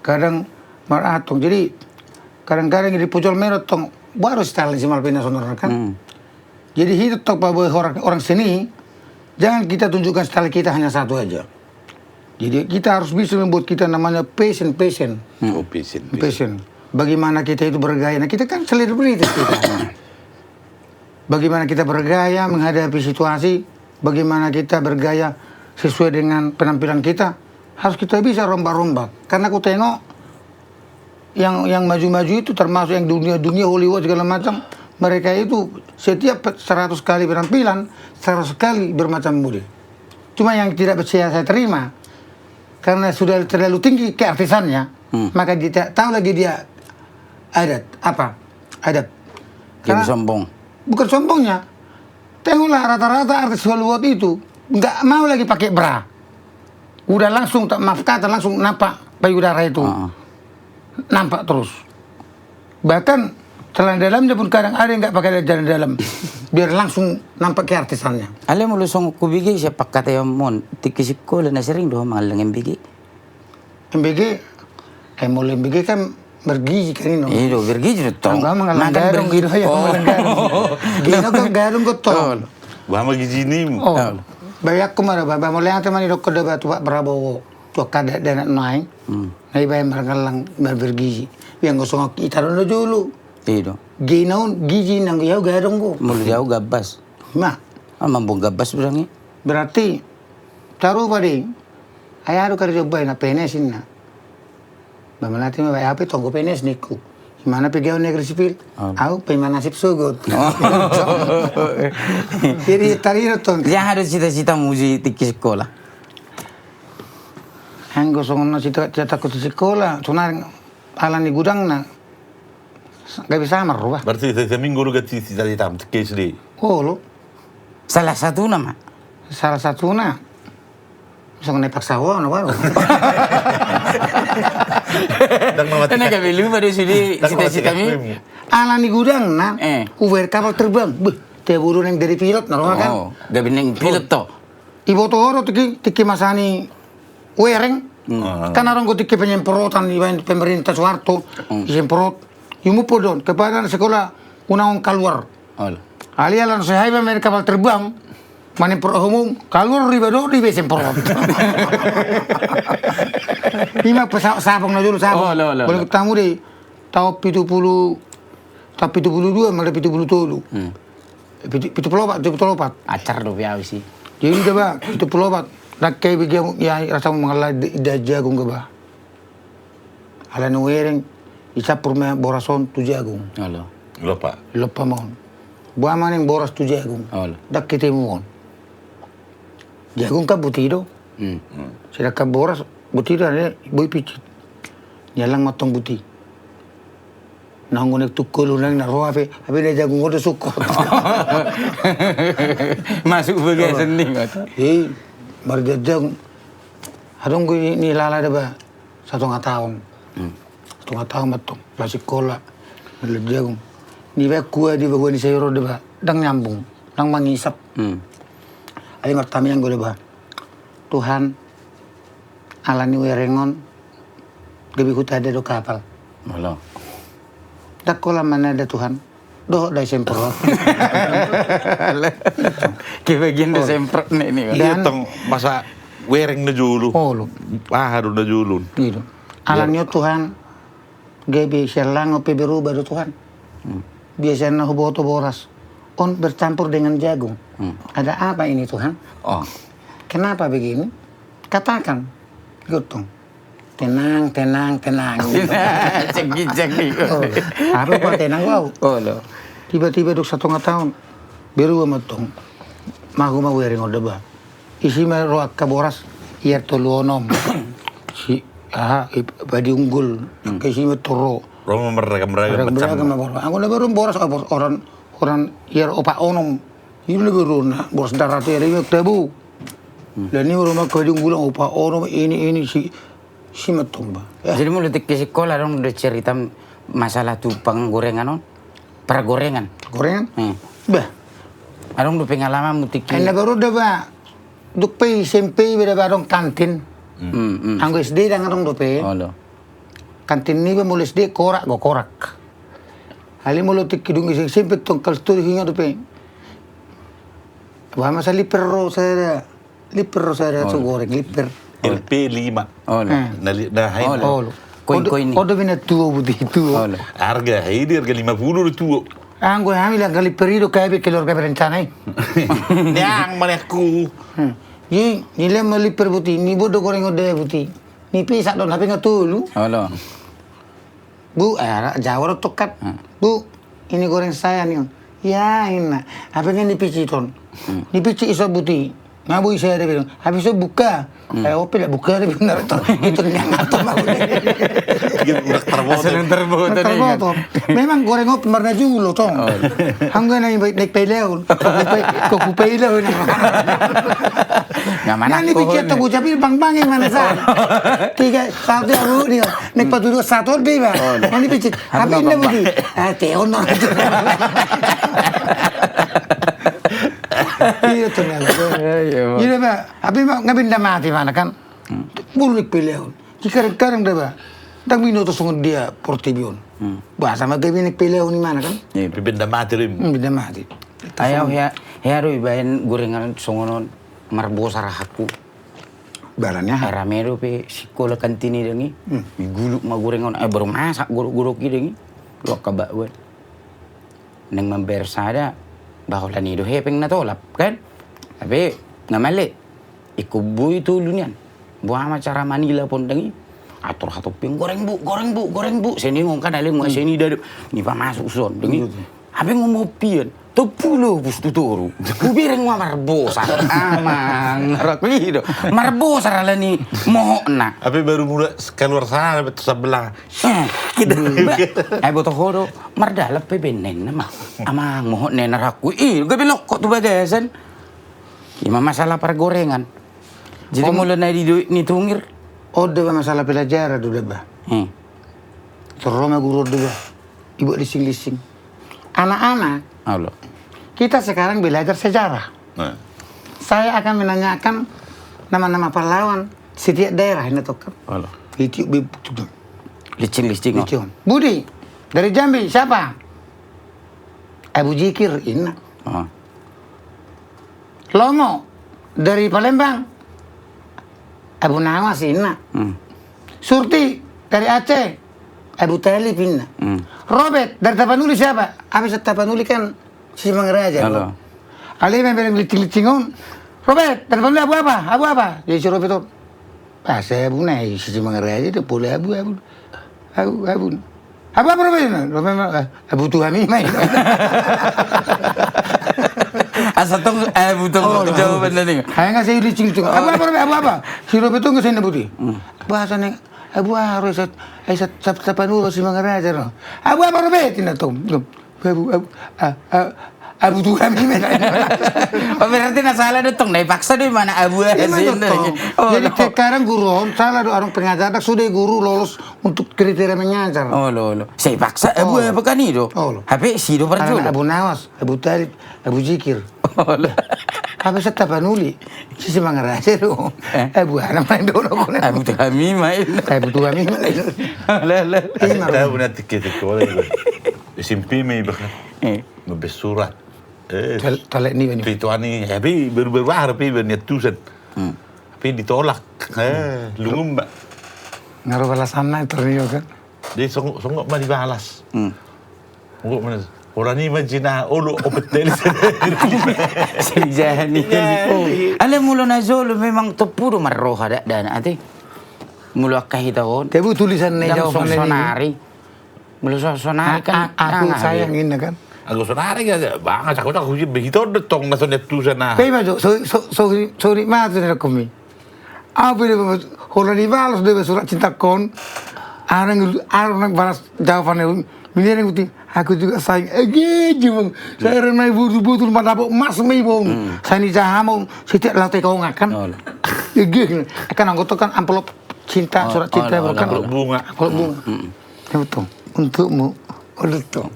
kadang marahat tong. Jadi kadang-kadang di pojol merot tong. Baru style si Malvinas on kan. Hmm. Jadi hita tong paboa orang, orang seni, jangan kita tunjukkan style kita hanya satu aja. Jadi kita harus bisa membuat kita namanya fashion, fashion. Hmm. Oh, fashion, fashion. Fashion. Bagaimana kita itu bergaya. Nah, kita kan selebritis kita. Bagaimana kita bergaya menghadapi situasi, bagaimana kita bergaya sesuai dengan penampilan kita, harus kita bisa rombak-rombak. Karena aku tengok yang, yang maju-maju itu, termasuk yang dunia-dunia, Hollywood segala macam, mereka itu setiap seratus kali penampilan, seratus kali bermacam mode. Cuma yang tidak bisa saya terima, karena sudah terlalu tinggi keartisannya, hmm, maka dia tidak tahu lagi dia adat, apa, adab. Jadi sombong. Bukan sombongnya. Tengoklah rata-rata artis Hollywood itu nggak mau lagi pakai bra. Udah langsung, tak, maaf kata, langsung nampak payudara itu. Heeh. Nampak terus. Bahkan celana dalamnya pun kadang ada yang nggak pakai celana dalam. Biar langsung nampak keartisannya. Alai molo songon hubege sian pangkataion, tingki sikola na sering do mangallang M B G. M B G, eh, molo M B G kan bergizi kan, ino. Iya, bergizi do tong. Nang mangallang gadong, gadong. Gina kan gadong do tong. Bah, ma gizi nimu. Oh. Bayangkon ma da, bah, molo ate ma nidok da, bah, tu Pak Prabowo, tu angka dakdanak nuaeng. Hmm. Na ibaen marngallang, mar-, bergizi. Biang gosong ita do na jolo. Iya do. Gina on gizi, nang di au gadong do. Molo di au gabas. Ma. Ah, mamboan gabas bilang i. Berarti tarupa do i. Ai aha do karejo umbaen na P N S inna. Bah, molo ate ma, bah, au pe tong do P N S ningku. Imana pegawai negeri sipil. Oh. Au pe ima nasib sogot. Oh. Jadi tadi do tong. Jadi aha do cita-citamu di tingki sikola? Anggo songon na cita-citaku di sikola, sonari ala ni godangna. Gabe samar do, bah. Berarti tiap minggu do ganti cita-citamu, tingki S D? Olo. Salah satuna ma. Salah satuna. Songon na ipaksa ho, na baru. Ndang na mati. Gabe lupa do sude cita-citami. Ala ni godangna, eh, hubaen kapal terbang. Beh, tiap ulu naeng jadi pilot, na ro kan? Oh, gabe naeng pilot do. Iboto ho do tingki, tingki masa ni Wereng. Hmm. Kan adong do tingki penyemprotan, ibaen pemerintah Soeharto, hmm, disemprot. Iumumhon do on, kepala sekolah unang on kaluar. Alai ala na so hea iba main kapal terbang, main perhohomum, kaluar do iba dohot do iba i semprot. Ima pesawat Sabang na jolo Sabang. Boleh ketemu di tahun pitu puluh, tahun pitu puluh dua, malah pitu puluh tolu. Pitu puluh opat, pitu puluh opat. Acar do piau si. Jadi da ba, pitu puluh opat. Dang hea iba gia, ia rasa mangalai da jagung ga ba. Alani wereng, dicampur ma boras on tu jagung. Lompa. Lompa ma on. Boha ma naeng boras tu jagung. Dang ketemu on. Jagung kan buti do. Sedangkan boras buti do, boi picit. Niallang ma tong buti. Nanggo naeng tungkol unang na ro hape, hape na jagung on do sungkot. Masuk bagasan ni. Hei, marjajagung. Adong do nilala da ba. Satonga taon. Satonga taon ma tong, las sikola, marlas jagung. Nibaen hua di ba hua ni sayur on da ba, dang nyambung, dang mangisap. Alai martamiang do da ba. Tuhan, alani wereng on, gabe hutanda do kapal. Dang holan mananda Tuhan. Dohot da i semprot. Kebagian do semprot ni. Ia tong masa wereng na jolo. Aha do na jolo. Alani on Tuhan, gabe siallang on pe berubah do Tuhan. Biasana huboto boras on bercampur dengan jagung. Ada apa ini Tuhan? Kenapa begini? Katakan. Gotong. Tenang, tenang, tenang. Cek gijak ni. Apa pa tenang wau. Tiba-tiba dung satonga taon, berubah ma tong. Mago ma wereng on da ba. Isi ma ro angka boras, ia tolu onom. Si aha, padi unggul. Angka isi ma tong ro. Ro ma marragam-ragam. Marragam-ragam ma boras. Anggo na baru boras, boras oran, oran ia opat onom. Ia na baru na boras darat ia, ia tabu. Alani ro ma angka padi unggul, opat onom, ini, ini, si Si ma tong ba. Jadi molo tingki sikola adong do cerita masalah tu panggorengan on? Pargorengan. Gorengan? Bah. Adong do pengalamanmu tingki. Kan na baru da ba. Dung pe S M P iba da ba adong kantin. Anggo S D dang adong dope. Kantin niba molo S D korak do korak. Alai molo tingki dung S M P tong kalas tolu ingot dope. Bah masa liper ro sada. Liper ro sada so goreng liper. L P lima. Na hai. Koin-koin. Odo bina tuo buti tuo. Harga hai di harga lima puluh do tuo. Anggo hami angka liper i do gabe keluarga berencana i. Niang maneakku. Ni lem ma liper buti, ni bodo goreng oda buti. Ni pisak don hape nga tolu. Bu, eh, Jawa do tongkat. Bu, ini goreng saya nih. Ya, ina. Apa ini dipicit on? Dipicit iso buti. Nga boi saya ada bilang. Habis itu buka. Eh, ope dah buka ada benar tuh. Itu yang ngatur aku. Terboto. Memang goreng ope marna julo tong. Anggo na baik naik peleon. Kok kupeleon. Nga mana? Ni pikir tu ucap ini bang bang yang mana sa? Tiga satu aku ni. Nek patudu sator be ba. Mani picit. Habis na budi. Ah, teon no. Iya ternyata. Iya ba. Habis ma ngabinda mati mana kan? Bulu nik peleon. Kadang-kadang da ba. Dang binoto songon dia portibi on. Bahasa ma gabe nik peleon ni mana kan? Binda mati rim. Binda mati. Ayo hea hea do ibaen gorengan songon on marbosar hakku. Barangnya. Rame dope sikola kantin i dangi. Diguluk ma gorengan, eh, baru masak godok-godok i dangi. Dua kabak gue. Neng mambayar sada, baholan i do hepeng na tolap, kan? Tapi nga male. Iko boi tolu nian. Boha ma cara manilap on dangi. Atur hatop peng goreng bu, goreng bu, goreng bu. Seningon kan ale mua seni dadu. Ni pamasuk son dangi. Hape ngomong pian, toppu lobus tu toru. Hubereng ma marbosar. Amang, raku i do. Marbosar alani mohokna. Hape baru mula keluar sana bet sebelah. Kita. Ai boto ho do, mardalap pe bennenna ma. Amang, mohok nena raku i, gabe lokko tu bagasan. Ima masalah pargorengan. Jadi molo na di tungir. Ode ba masalah pelajaran do da ba. Torro ma guru do ba. Ibuat lising-lising. Anak-anak, kita sekarang belajar sejarah. Saya akan menanyakan nama-nama pahlawan setiap daerah ini toh kan. Itu be-, licin-licin. Budi, Dari Jambi siapa? Abu Jikir, inna. Ah. Lomo dari Palembang, Abu Nawas, inna. Hmm. Surti dari Aceh, Abu Talib, inna. Hmm. Robert dari Tapanuli siapa? Habis Tapanuli kan si Mangaraja. Halo. Ale memang bilang licing-licing on. Robert, dari Tapanuli abu apa? Abu apa? Jadi si Robert on. Pas abu na, si Mangaraja do pola abu, abu. Abu, abu. Abu apa, Robert? Robert, eh, abu tuha mi, mai. Asa tong, eh, abu tong, oh, jawaban tadi. Hai, nggak saya licing-licing. Abu apa, Robert? Abu apa? Si Robert tong nggak saya nyebuti. Hmm. Bahasa neng, abu apa, Robert? Saya, saya, saya, saya, saya, si Mangaraja, no. Abu apa, Robert? Tina tong. Abu, abu, a, a, abu tuha mi, mi. Oh, berarti na sala do tong, na dipaksa do, mana abu. Iya, asin do. Oh, jadi sekarang guru on sala do, orang pengajar, sudah guru lolos untuk kriteria mengajar. Oh, lo, lo. Saya paksa, abu apa kan itu? Oh, lo. Hape si do parjolo. Abu Nawas, Abu Talib, Abu Jikir. Oh, lo. Hape Tapanuli. Si Mangaraja do. Eh. Abu ana main dolo. Abu tuha mi, mai. Abu tuha mi, mai. Lah, lah. Ada tahu nanti kita sekolah itu. S M P mi bahkan. Eh. Mabes surat. Eh. Tal-, talek ni bani. Pituani, tapi baru-baru hari pi bani atusan. Hmm. Tapi ditolak. Eh, lungun, Mbak. Ngaro balasanna ternyata kan. Dia songok, songok ma dibalas. Hmm. Songok ma. Orang ni ma jina olo opet teli. Sing jani. Iya. Oh. Ale molo na jolo memang topu do marroha dakdanak ate. Molo angka hita on. Tapi tulisan na jawab sonari. Molo sonari kan, aku sayang inna kan. Aku sonari kan, bang, aku, aku, hita on do tong na sonari tu sana. Pe ma jo, so, so, so, sorry ma tu na komi. Apa dia, holan dibalas dia surat cinta kon. Arang, arang balas jawaban. Miniring uti, aku juga sayang. Ege, jumong. Saya renai butul-butul ma dapot emas ma i bong. Hmm. Saya ni jaha ma setiap latih kau ngakan. Oh, lah. Ege, kan anggota kan amplop cinta, oh, surat cinta, oh, bukan? Amplop bunga. Amplop bunga. Hmm. Ya, betul. Untukmu, oh, betul.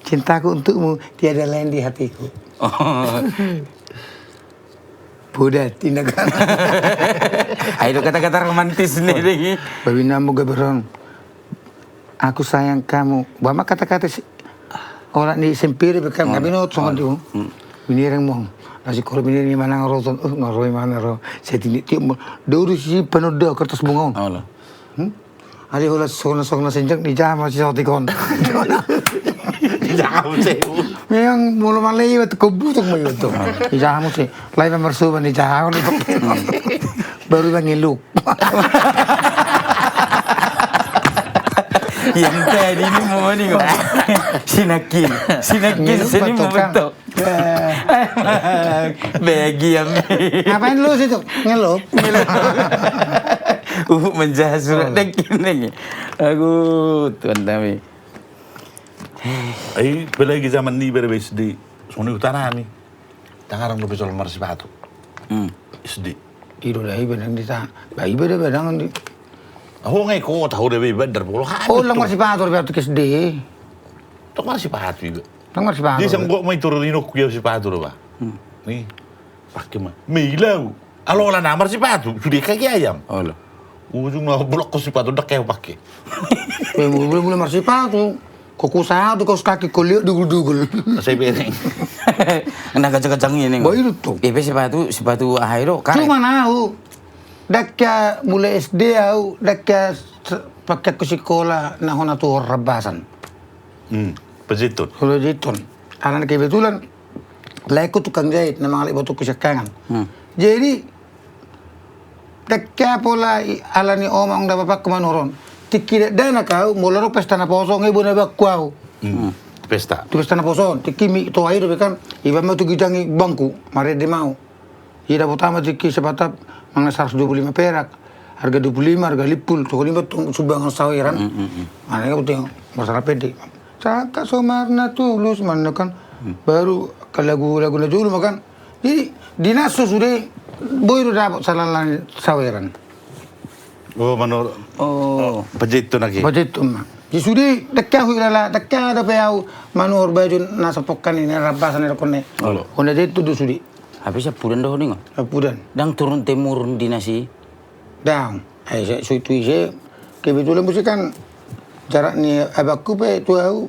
Cintaku untukmu tiada lain di hatiku. Oh. Poda, tindakan. Ai do kata-kata romantis ni, ding. Babinammu gaberon. Aku sayang kamu. Ba ma kata-kata si, orang ni sempiri bekam, oh, tapi no, songon tu. Hmm. Miniring mo. Nasi koro miniring manang roton. Uh, ngaroi mana ro. Saya tindik tiup mo. Doru si penuh do kertas bunga on. Oh, lah. Hmm? Ari holan songona-songona senjak ni jaha ma si sotik on. Ni jaha ma si. Memang molo malewat kobutuk ma i tu. Ni jaha ma si. Lai ma marsuba ni jaha on. Baru ma ngiluk. Yang tadi ni mau ni kok. Sinakin. Sinakin sini mau betok. Bagi am. Ngapain lu situ? Ngelop. Uh, menjahit surat dengki nengki. Aduh, Tuhan kami. Ai, apalagi zaman ni bere S D. Songoni utara ni. Tangarang dope sola marsipatu. Hmm. S D. Ido da iba nang di ta. Ba iba da ba nang di. Aho ngai kota, ho da ba iba dar polo. Oh, lang marsipatu da ba tu S D. Tok marsipatu iba. Nang marsipatu. Dia sanggup mai turun rinok kuya sipatu do ba. Hmm. Ni. Pakai ma. Meilau. Alo ala na marsipatu, sude kaki ayam. Olo. Ujung na bolok ko sipatu dak kayak pakai. Mulai mulai marsipatu. Kok usaha tu kaus kaki kau lihat dugul-dugul. Saya bereng. Na gajang-gajang ini. Ba itu tu. Ipe sipatu, sipatu aha i do. Cuma au. Dakka mulai S D au, dakka pakai ku sikola na hona tu Rabasan. Hmm, Pajeton. Pajeton. Alana kebetulan lae ku tukang jahit na mangalap boto ku siangkangan. Hmm. Jadi dakka pola i, alani oma ong da bapakku manuhor on. Tingki dakdanak au, molo ro pesta naposo on, i bona bakku au. Hmm. Pesta. Tu pesta naposo on, tingki mi toa i dope kan, iba ma tu gijang i bangku, marende ma au. Ia dapot ama tingki Sepatap manang saratus dua puluh lima perak, harga dua puluh lima, harga lima puluh, toko lima tong sumbangan saweran. Mm, mm, mm. Mana ia penting masalah pendek. Cakak somarna tulus mana kan. Mm. Baru ka lagu-lagu na jolo ma kan. Jadi dinas so sude boi do dapot salalan saweran. Oh, manuhor. Oh. Pajeton ake. Pajeton ma. Di sude dakka hu ilala, dakka dope au manuhor baju na sapokkan i na Rabasan i dokon i. Olo. Hona Jeton do sude. Hape sapudan do ho ningon. Sapudan. Ndang turun temurun dinas i. Ndang. Ai so itu ise kebetulan muse kan Jarak ni abangku pe tu au.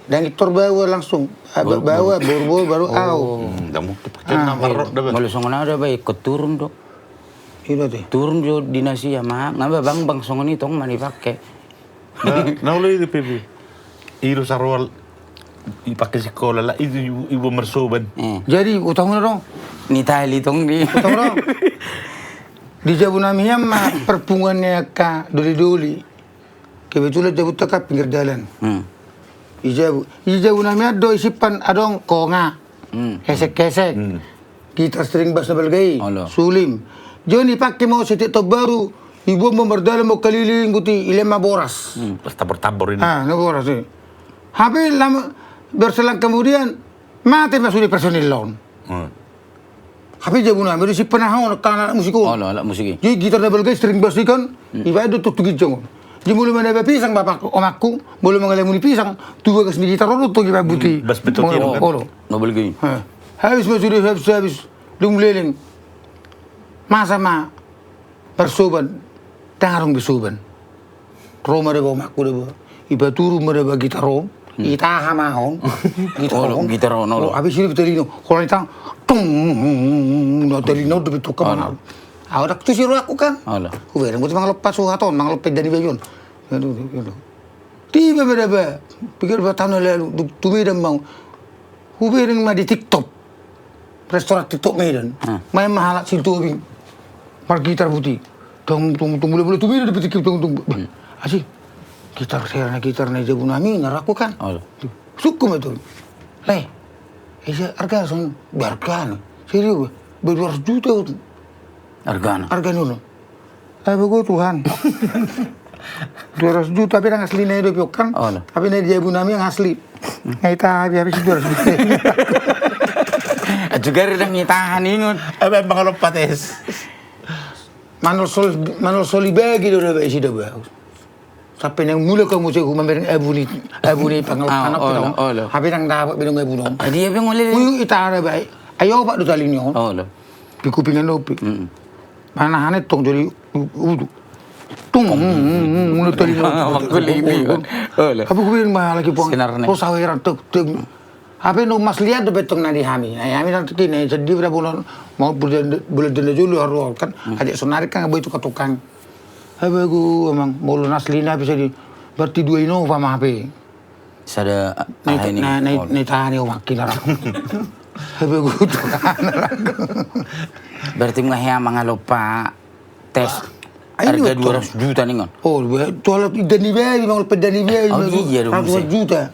Dang i tor baoa langsung. Baoa, boru, boru, baru au. Dang mungkin pakai nama rok da ba. Molo songon au da ba, ingkon turun do. Turun do di na sia ma, nga ba bang, bang songon i tong ma na dipake. Na olo i do pe be. I do saroal dipake sikola, la i do ibo marsoban. Jadi utang na do. Ni tali tong ni. Di jabu nami an ma perpunguan ni angka doli-doli. Kebetulan jabunta kan pinggir dalan. Di jabu, di jabu nami an do disimpan adong konga, hesek-hesek, gitar string bass na balga i, suling. Jadi dipake ma on setiap taon baru, diboan ma mardalan ma on keliling, guti dilehon ma boras. Boras tabor-tabor i. Ah, na boras i. Hape lama, berselang kemudian, mate ma sude personil on. Hape jabu nami do disimpan aha on, angka anak musik on. Olo, anak musik i. Jadi gitar na balga i, string bass i kan, dibaen do tu ginjang on. Jadi molo manaba pisang bapak, omakku, molo mangalamuni pisang, tu bagas ni gitar on do tong dibaen buti. Bass betot i kan. Olo. Na balga i. Habis ma sude, habis, habis. Dung leleng. Masa ma marsoban, dang adong be soban. Ro ma da ba omakku da ba. Ipaturun ma da ba gitar on. Itaha ma on. Gitar on. Gitar on, olo. Habis i do pe talino. Holan itaha. Tung. Na talino do pe tu kaman. Au dang tusi rohangku kan. Hubereng buti mangalompa suhat on, mangalompa dani babi on. Aduh, aduh. Tiba ma da ba. Pikir ba taon na lalu, tu Medan ma au. Hubereng ma di TikTok. Restoran TikTok Medan. Main ma halak Sintobing. Margitar buti. Tong, tong, tong, mula, mula tu Medan dapot TikTok, tong, tong. Asik. Gitar, serana gitar na jabu nami, na rohangku kan. Sungkun ma tu. Le. Ise arga son, be argana. Serius, be dua ratus juta. Argana. Argana. Ai bego Tuhan. Dua ratus juta, tapi dang asli na i do pe on kan. Tapi na di jabu nami an asli. Nga itaha, habis, habis dua ratus juta. Juga dang itaha ningon. Abe mangalompa tes. Manolsoli bagi do da ba isi da ba. Sampe na mulak au muse mamereng abu ni, abu ni pangalompa na pe. Hape dang dapot be dong abu on. Itaha da ba. Ai opat do tali ni on. Pikupingan dope. Mana hanet tong jadi udu. Tung, muna tali na. Hape hubereng ma lagi puang. Ro saweran tek tek. Hape na mas liat dope tong na di hami. Ai hami na tek i na sedih da bulan, mau bulan, bulan denda jolo haru kan. Ajak sonari kan boi tukang-tukang. Hape gu amang molo na asli na bisa di, berarti dua Innova ma hape. Sada na itaha ni omakki na rohangku. Hape gu tu. Berarti nga hea mangalompa tes arga dua ratus juta ningon. Oh, tu alat dani babi, mangalompa dani babi. Dua ratus juta.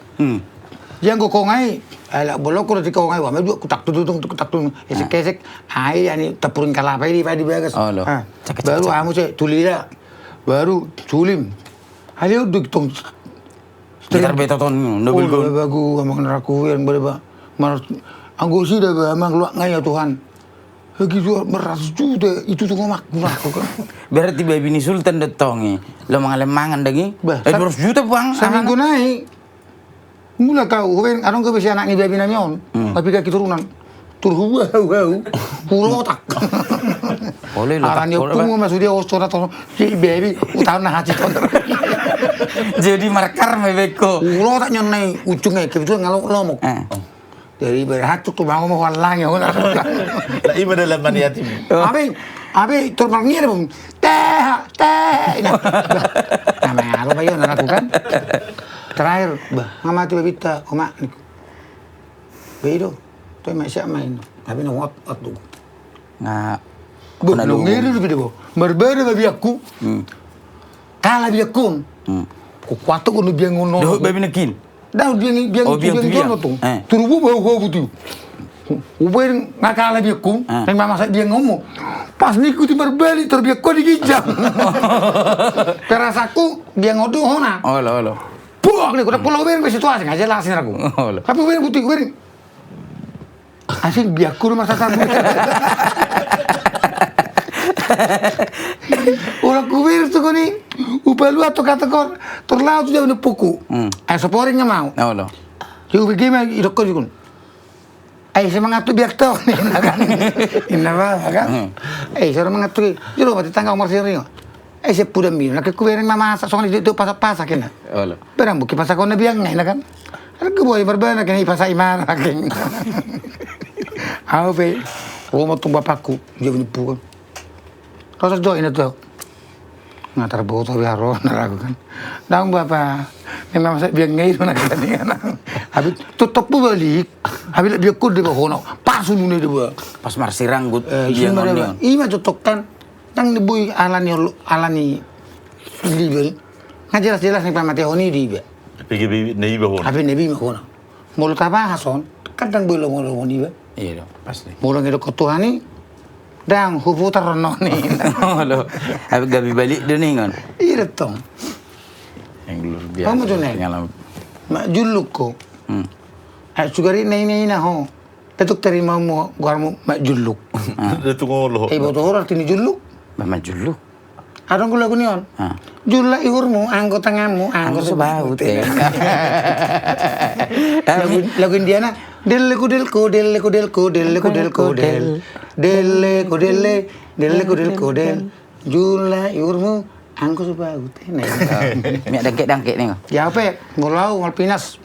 Jadi anggo konga i, ala bolok do di konga i, wah, ma dua kutak tu, tu, tu, kutak tu, hesek-hesek. Ai ani tapuring kalapa i di bagas. Baru amu se tulida. Baru suling. Hali on do tong. Gitar betot on, double gun. Bagu amang na rohangku, yang bada ba. Mar, anggo sida ba amang luat nga ya Tuhan. Lagi dua ratus juta itu tu omakku na rohangku kan. Berarti babi ni Sultan do tong i. Lo mangalem mangan daging. Dua ratus juta puang. Saminggu nai. Mulak au, hubereng adong gabe si anak ni babi nami on. Tapi kaki turunan. Tur huba hau hau. Hurotak. Arani ompung ma sude os tora tora. Si babi utang na hati tontor. Jadi markar ma beko. Hurotak nyon nai ucung ai kebetulan ngalo lomok. Jadi berhat tu tumango ma hualangi. Lah iba dalam maniati. Abi, abi tur marngir bung. Teha, teha. Nama alo bayo na lakukan. Terakhir, bah, nga mate babinta, omak niku. Baido, toi ma siap main. Tapi na wat, wat dugu. Nga Bo, na long eri do pide bo. Marbada ma biangku. Kala biangkon. Kukuatok on biang on. Dohot babi nangkin. Daun biang, biang, biang tu biang tu. Turubu bau hobu tu. Ubaen nga kala biangkon. Nang mamasak biang on mo. Pas nikuti marbalik tor biangkon di ginjang. Perasaanku biang on do hona. Olo, olo. Puak ni kuda pulau ubaen be situasi nga jelas ni aku. Olo. Tapi ubaen putih ubaen. Asing biakku rumah sasaku. Orang kubir tu koni. Upa lu atau kata kor. Terlalu tu jauh nepuku. Ai soporing nga mau. Olo. Jadi ubege ma idok kau jukun. Ai semangat tu biak tau. Inna ba kan. Ai semangat tu. Jero mati tangga umur sering. Eh, siap pudam mina, nangkin hubereng mamasak, songon i do pasak-pasak, kena. Olo. Barang bukki pasak on na biang ngai na kan. Ada gue boi barbana, kena i pasak i mana, kena. Au pe, ro ma tu bapakku, dia punya pukul. Kau sas do ina tu. Nga tarboto be haro na ragu kan. Dang bapa, memang masa biang ngai do na kan. Habis tutup bu balik. Habis lebih aku de bahono. Pas ulu ne de ba. Pas marsiranggut, eh, biang sumber on ba. Ima tutup kan. Dang ni boi alani olo-, alani libel. Nga jelas-jelas ni pamatehon i di iba. Tapi ke bi-, na iba hono. Tapi na iba hono. Molo tabahas on, kan dang boi lomo-lomo ni iba. Iya do, pasti. Molo ngido ko Tuhan i, dang huputar on ni. Olo. Tapi gabi balik do ningon. Iya do tong. Yang luar biasa. Kamu tuh, Neng? Pengalaman. Mak juluk ko. Hmm. Eh, sugari na ina-ina ho. Datuk tarima mu goarmu Mak Julluk. Ah. Datuk ngolo. Eh, boto hor artini julluk. Ba Mak Julluk. Adong gue lagu ni on. Ah. Jullak ihurmu, anggo tanganmu, anggo sebahut. Lagu, lagu Indiana. Delle kudelko, delle kudelko, delle kudelko, del. Delle kudelle, delle kudelko, del. Jullak ihurmu, anggo sebahut. Nah, miak dangkek-dangkek ni. Ya apa? Molo au Malvinas.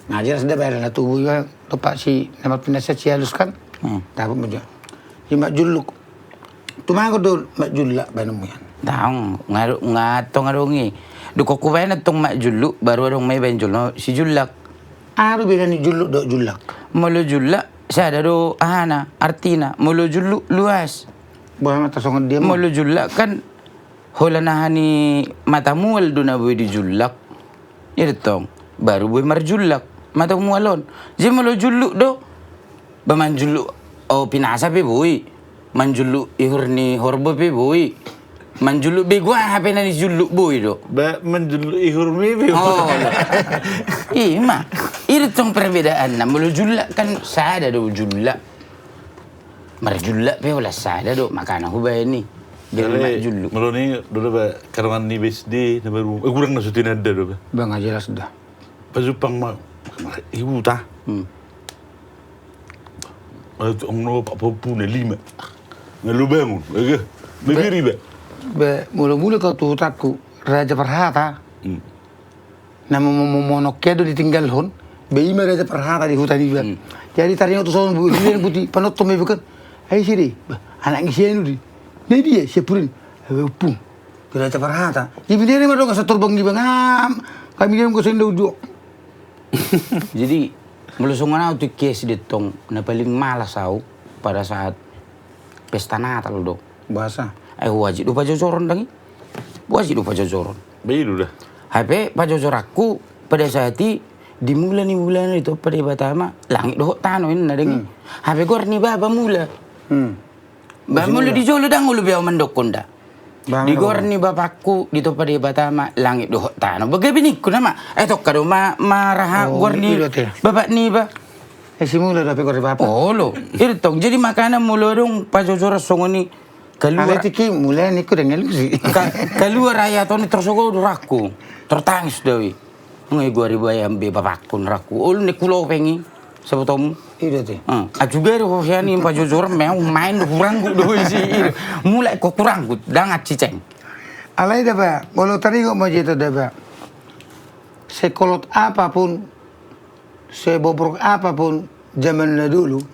Nah, jelas dia bayar na tubuh ya. Topak si na Malvinas si halus kan. Hmm. Dapat meja. Si Mak Julluk. Tumagon do Mak Jullak baen mu ian. Daong, nga tong adong i. Dung hubaen tong Mak Julluk, baru adong ma i baen jolo si Jullak. Aha do beda ni julluk dohot jullak? Molo jullak, sada do ahana, artina. Molo julluk, luas. Bah, mata songon dia ma. Molo jullak kan, holan aha ni mata mual do na boi di jullak. Iya do tong, baru boi marjullak, mata mual on. Jadi molo julluk do, ba manjulluk, oh, pinasa pe boi, manjulluk ihur ni horbo pe boi, manjulluk bego aha pe na ni julluk boi do. Ba manjulluk ihurmi pe boi. Oh, iya. Ima, i do tong perbedaanna, molo jullak kan sada do jullak. Marjullak pe holan sada do, makana hubaen i. Jadi marjulluk. Molo ni, do do ba, karangan ni B S D, na baru, eh, kurang na so tinanda do ba. Ba nga jelas da. Pajumpang ma, ma, i huta. Hmm. Ong no pak popu na lima. Nga lubangun, ege. Bebiri ba. Ba, molo mula kau tu hutangku, Raja Parhata. Hmm. Na mo-, mo-, mo-, monok ke do ditinggalhon, ba ima Raja Parhata di huta niba. Hmm. Jadi taringot tu songon bu-, dia buti, panonton ma iba kan. Ai si de, ba, anak ni sianu di. Na dia, siapurin. Abe upung. Di Raja Parhata. Jadi dia ma do kasa torbang niba ngam. Kami dia ma kasa inda ujo. Jadi, molo songon au tu kies de tong, na paling malas au pada saat pesta Natal do. Bahasa. Ai wajib do pajojoron dang i. Wajib do pajojoron. Bailu da. Hape pajojoranku pada saat i di mula ni mula na ditompa Debata ma langit dohot tano inna dang i. Hmm. Hape goar ni bapa mula. Hmm. Ba mula di jolo dang olo be au mandokkon da. Di goar ni bapakku ditompa Debata ma langit dohot tano. Bagabe ningku nama. Eh, tokka do ma, ma raha goar ni bapak niba. Eh, si mula dope goar ni bapak. Olo. Ira tong. Jadi makana mula dong pajojoran songon i. Kaluar. Alai tiki mula ningku dang alusi. Ka-, kaluar ayat on i tor sogo do rakku. Tor tangis do i. Nga i goar i bae ambe bapakku na rakku. Olo ni kulopeng i. Sabotomu. Ida te. Ah, juga do ho sian i pajojoran memang main do kurang do isi. Mulai ko kurang dang aciceng. Alai da ba, molo taringot ma jeta da ba. Sekolot apapun, sebobrok apapun zaman na dulu,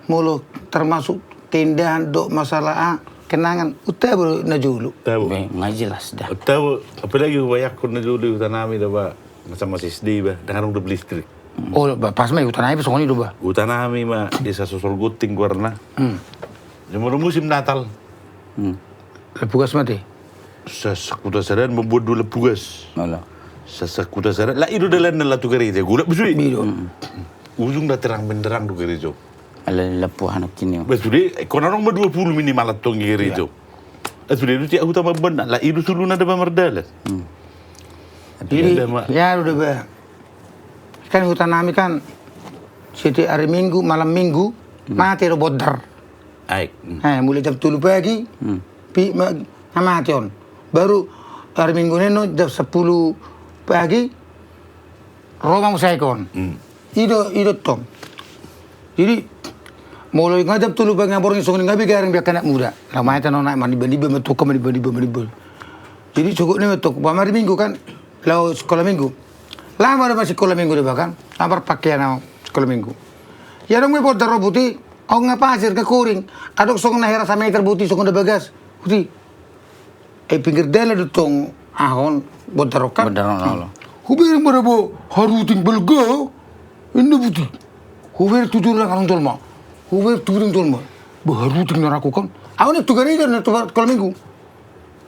molo termasuk keindahan do masalah, ah, kenangan, uta bo na jolo. Tabo. Be, nga jelas da. Tabo, apalagi hubayangkon na jolo huta nami da ba, masa masih S D ba, dang adong do listrik. Oh, ba, pas ma i huta nami pe songon i do ba. Huta nami ma, desa Sosor Gunting goarna. Hmm. Di molo musim Natal. Hmm. Lampu gas mate. Sasak huta sadari membuat dua lampu gas. Alah. Sasak huta sadari. Lah i do dalan na laho tu gareja. Golap be sude. Iya do. Hmm. Ujung da terang benderang do gareja. Ala lampu anak ini. Ba sude, eh, kona adong ma dua pulu minimal antong gareja. Iya. Lah sude do tiap huta mamboan. Lah i do sulu na da ba mardalan. Hmm. Jadi, ya do da ba. Kan huta nami kan setiap hari Minggu, malam Minggu, hmm, mate do bondar. Aik. Hmm. Eh, mulai jam tolu pagi, hmm, pi-, ma-, na mate on. Baru hari Minggu neno jam sepuluh pagi, ro ma muse aek on. Hmm. I do, i do tong. Jadi, molo nga jam tolu pagi nga borngin songon i nga be gareng be angka anak muda. Lah mate on aek maniba-niba, matuka maniba-niba, maniba. Jadi sogot ni ma tong, umpama hari Minggu kan, laho sikola Minggu. Laho ma da sikola Minggu da ba kan, laho marpakean au sikola Minggu. Ia adong ma bondar on, Puti, adong nga pasir, nga koring. Adong songon na hera sameter, Puti, songon na bagas, Puti. Eh, pinggir dalan do tong aha on, bondar on kan. Bondar on, olo. Hubereng ma da ba haruting balga, inna, Puti. Hubereng tu jolo, adong jolma. Hubereng tu jolo, adong jolma. Ba haruting, ninna raku kan. Au na tu gareja, na tu sikola Minggu.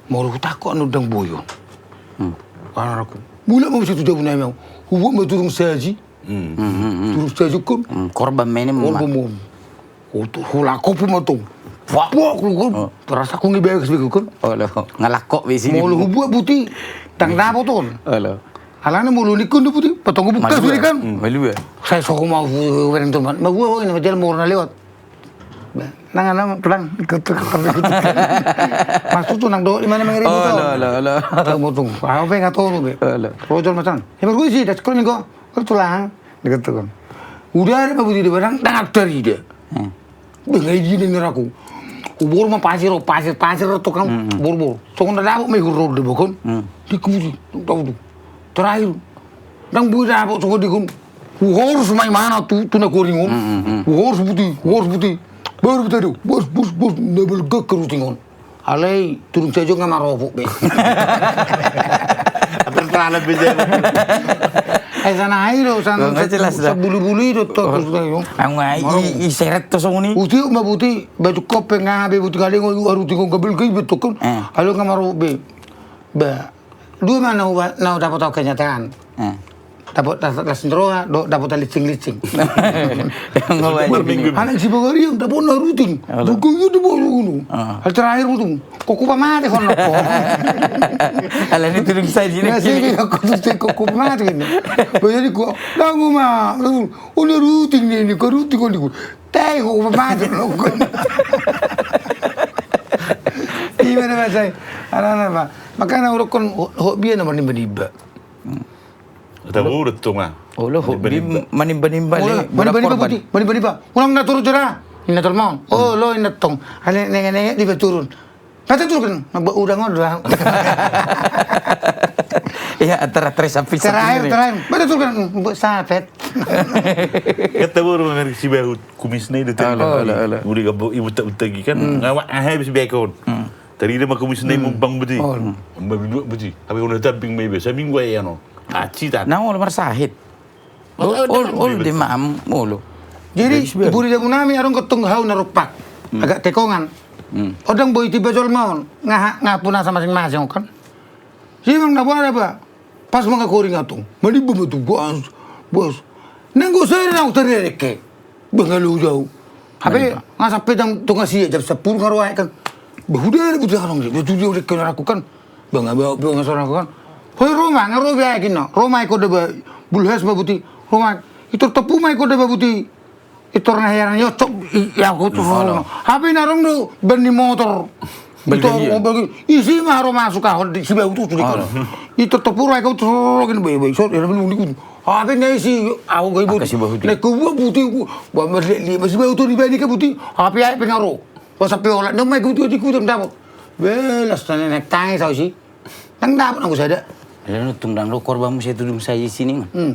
Molo hutangkok anu, ndang boi on. Hmm. Ninna raku. Mulak ma muse tu jabu nami au. Hubuat ma turung saji. Hmm. Hmm, hmm, hmm. Turung saji kan. Hmm, korban ma i, korban ma i. Hulakop ma tong. Wah. Wah, lu kan. Oh. Terasa ku ngibagas be kan. Olo, nga lakop be i. Molo hubuat, Puti, ndang dapot on. Olo. Alana molo ningkon do, Puti, patong buka sude kan. Hmm, malua. Sai soho ma hubereng tu ma. Malua, oh, ini ma jala molo na lewat. Ba, nang ana, Tulang, ikut, ikut, ikut. Maksud tu nang dohot i ma na mangering. Olo, olo, olo. Tahu mutung. Au pe nga tolu be. Olo. Rojol macam. He, baru isi, das kau minggu. Kau Tulang. Ikut tu kan. Udah ada, Puti, di barang, ndang tarida. Hmm. Ba, nga i, ninna raku. Huboru ma pasir, pasir, pasir tu kan. Hmm, hmm. Boru, boru. Songon na dapot ma i, hurrol da ba kan. Hmm. Di kusi, tahu tu. Terakhir. Ndang boi dapot songon dia kan. Huhorus ma imana tu, tu na koring on. Hmm, hmm, hmm. Huhorus, Puti, huhorus, Puti. Baru, Puti, ado. Bos, bos, bos, na balga haruting on. Alai turung saji on nga maropok be. Persoalan be jauh. Eh, sana ai do, sana. Oh, nga jelas da. Sabulu-bulu i do, to, terus da, yo. Au nga i, i, i seret tu songon i. Uti ma, Puti, batu kope nga be, Puti, kali nga haruting on, nga balga i be tu kan. Eh. Alai nga maropok be. Ba. Dua ma na huba-, na hudapot au kenyataan. Eh. Dapot las, las ni roha, do, dapot licing-licing. Anak Sibagariang, dapot na haruting. Olo. Buku itu dapot unu. Ah. Hal terakhir mutung. Kok kupa mate kon noko. Alani turung saji. Nah, sini kok kupa mate ini. Jadi ku, dangu ma. Unu haruting ni, ini haruting kon di ku. Tai, kok kupa mate noko. Ima na ba, sai. Alana ba. Makana hudokkon ho-, hobi na manimba-nimba. Hmm. Tahu udah tu nga. Olo, hobi manimba-nimba. Manimba-nimba, Puti. Manimba-nimba. Unang na turun jera. Inna tolmon. Oh, lo inna tong. Ale nenge-nenge di turun. Kata turun kan, ba udang on doang. Iya, antara tres sampai terakhir, terakhir. Ba turun kan, ba sapet. Kata boru meri si bahut. Kumisna i do tadi. Olo, olo, olo. Uli gabo i buta-buta gi kan. Hmm. Nga aha bisa bekon. Hmm. Tarida ma kumisna i mumbang beti. Olo. Mabidua beti. Hape olo tamping ma iba. Saminggu ai ano. Aci tan. Nang olo marsahit. Olo, olo, olo, de mam, olo. Jadi, iburi jabu nami adong gotong hau na rompak. Hmm. Agak tekongan. Hmm. Ndang boi tiba jolma on. Nga ha-, nga punasa masing-masing kan. Simang na boha da ba. Pas mangkakoring antong. Manimba ma tu, bos, bos. Nanggo sere nang tarida dengke. Ba nga loja au. Hape nga sampe jam tonga sia, jam sampulu nga ro aek kan. Ba huda da buti adong dia. Ba tu dia dengke na raku kan. Ba nga ba, ba nga so raku kan. Hoi ro ma, nga ro be aek inna. Ro ma aek on da ba. Bulhas ma buti. Ro ma. Itor topu ma aek on da ba buti. Itor na heran, yo, cok, i, ya, aku tu. Hape na adong do ban ni motor. Itor, isi ma ro masuk ahon di Sibahut tu sude kan. Itor topu ro aek on tu, ro, ro, kan, bai, bai, sor, ya, belum di. Hape nga isi, au ga i buti. Na kubuat buti, ba, marliat-liat ma Sibahut tu di bani ka buti. Hape aek pe nga ro. Ba sampe olat, na ma aek on tu di kubuat dapot. Be, las na nenek tangis au isi. Ndang dapot nanggo sada. Alana tung ndang do korban muse tu dung saji sini. Hmm.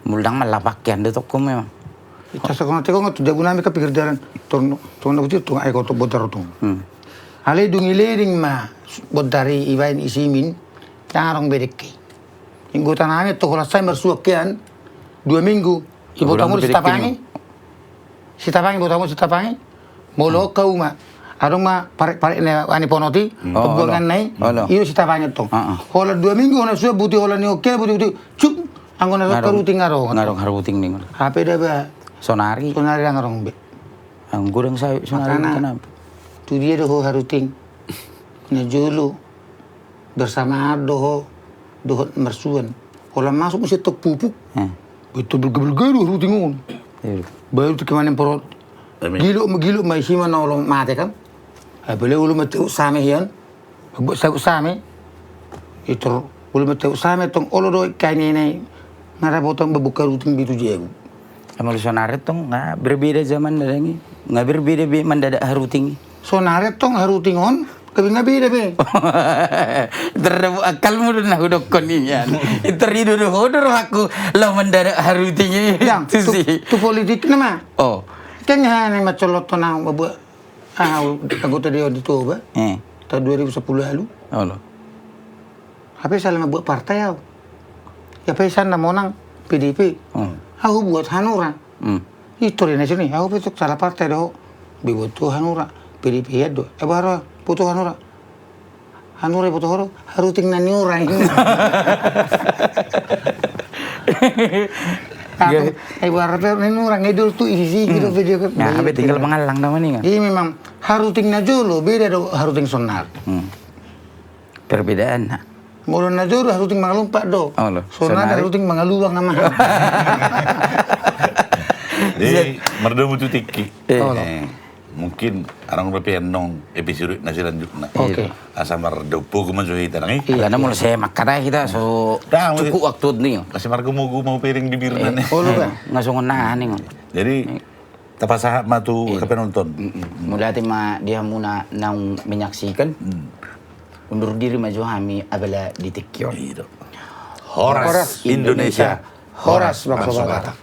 Molo ndang ma lapakke anda tokko memang. Ita sakona teko nga tu jabu nami ka pinggir dalan. Tung, tung na buti tung aek on tu bondar on tung. Hmm. Alai dung i leding ma bondar i ibaen i simin. Ndang adong be dengke. Inggota nami tu holan sai marsuan kean. Dua minggu. Iboto hamu do Sitapangi. Sitapangi, iboto hamu Sitapangi. Molo on hauma. Adong ma parek-parek na ani ponoti, pembuangan na i. I do Sitapangi tong. Holan dua minggu, holan suan buti, holan ni oke, buti, buti. Cuk, anggo na haruting nga adong. Nga adong haruting ninna. Hape da ba. Sonari. Sonari ndang adong be. Anggo ndang sai sonari. Makana, tu dia do ho haruting? Na jolo. Bersamaan do ho dohot marsuan. Holan masuk muse tong pupuk. Hmm. Betul, betul, betul, haruting on. Iya. Baru tu kemana porot. Gilo, gilo ma isi ma na olo mate kan. Apalagi olo mate same hian. Buat sabut same. Itor olo mate same tong olo do ikan ini. Nga dapotan ba buka haruting be tu jabu. Molo sonari tong nga berbeda zaman ndang i. Nga berbeda be mandadak haruting i. Sonari tong haruting on. Tapi nga beda be. Terdapat akalmu do na hudokkon i nian. Terido do ho do rohakku. Lo mendadak haruting i. Yang tu, tu politikna ma. Oh. Kan hana macolot na buat. Ah, anggota dewan di Toba. Hmm. Tahun dua ribu sepuluh lalu. Oh, lo. Hape sala mambuat partai au. Ia pe sala monang P D I P. Hmm. Au buat Hanura. Hmm. Itu di sini, au pe tu sala partai do. Dibuat tu Hanura. P D I P ia do. Eh, baru butuh Hanura. Hanura butuh horo, haruting na ni orang. Aku, eh, baru ni orang ngedul tu isi gitu video. Nah, hape tinggal mangallang nama ni kan. Iya memang haruting na jolo, beda do haruting sonar. Hmm. Perbedaan na. Molo na jolo haruting mangalumpak do. Oh, lo. Sonar haruting mangaluang ama. Jadi, mardomu tu tingki. Eh. Oh, lo. Eh, mungkin arang rupiah nong episode na selanjutna. Oke. Asa mardomu pogu ma jo hita nang i. Iya. Karena molo sai mangkatai hita so cukup waktu ni. Asa margomo-gomo piring bibirna ni. Oh, lo kan. Nga songon na ni. Jadi, tapasahat ma tu angka penonton. Mauliate ma di hamuna naung menyaksikan. Undur diri ma jo hami apala di tingki on. Horas Indonesia. Horas bangso Batak.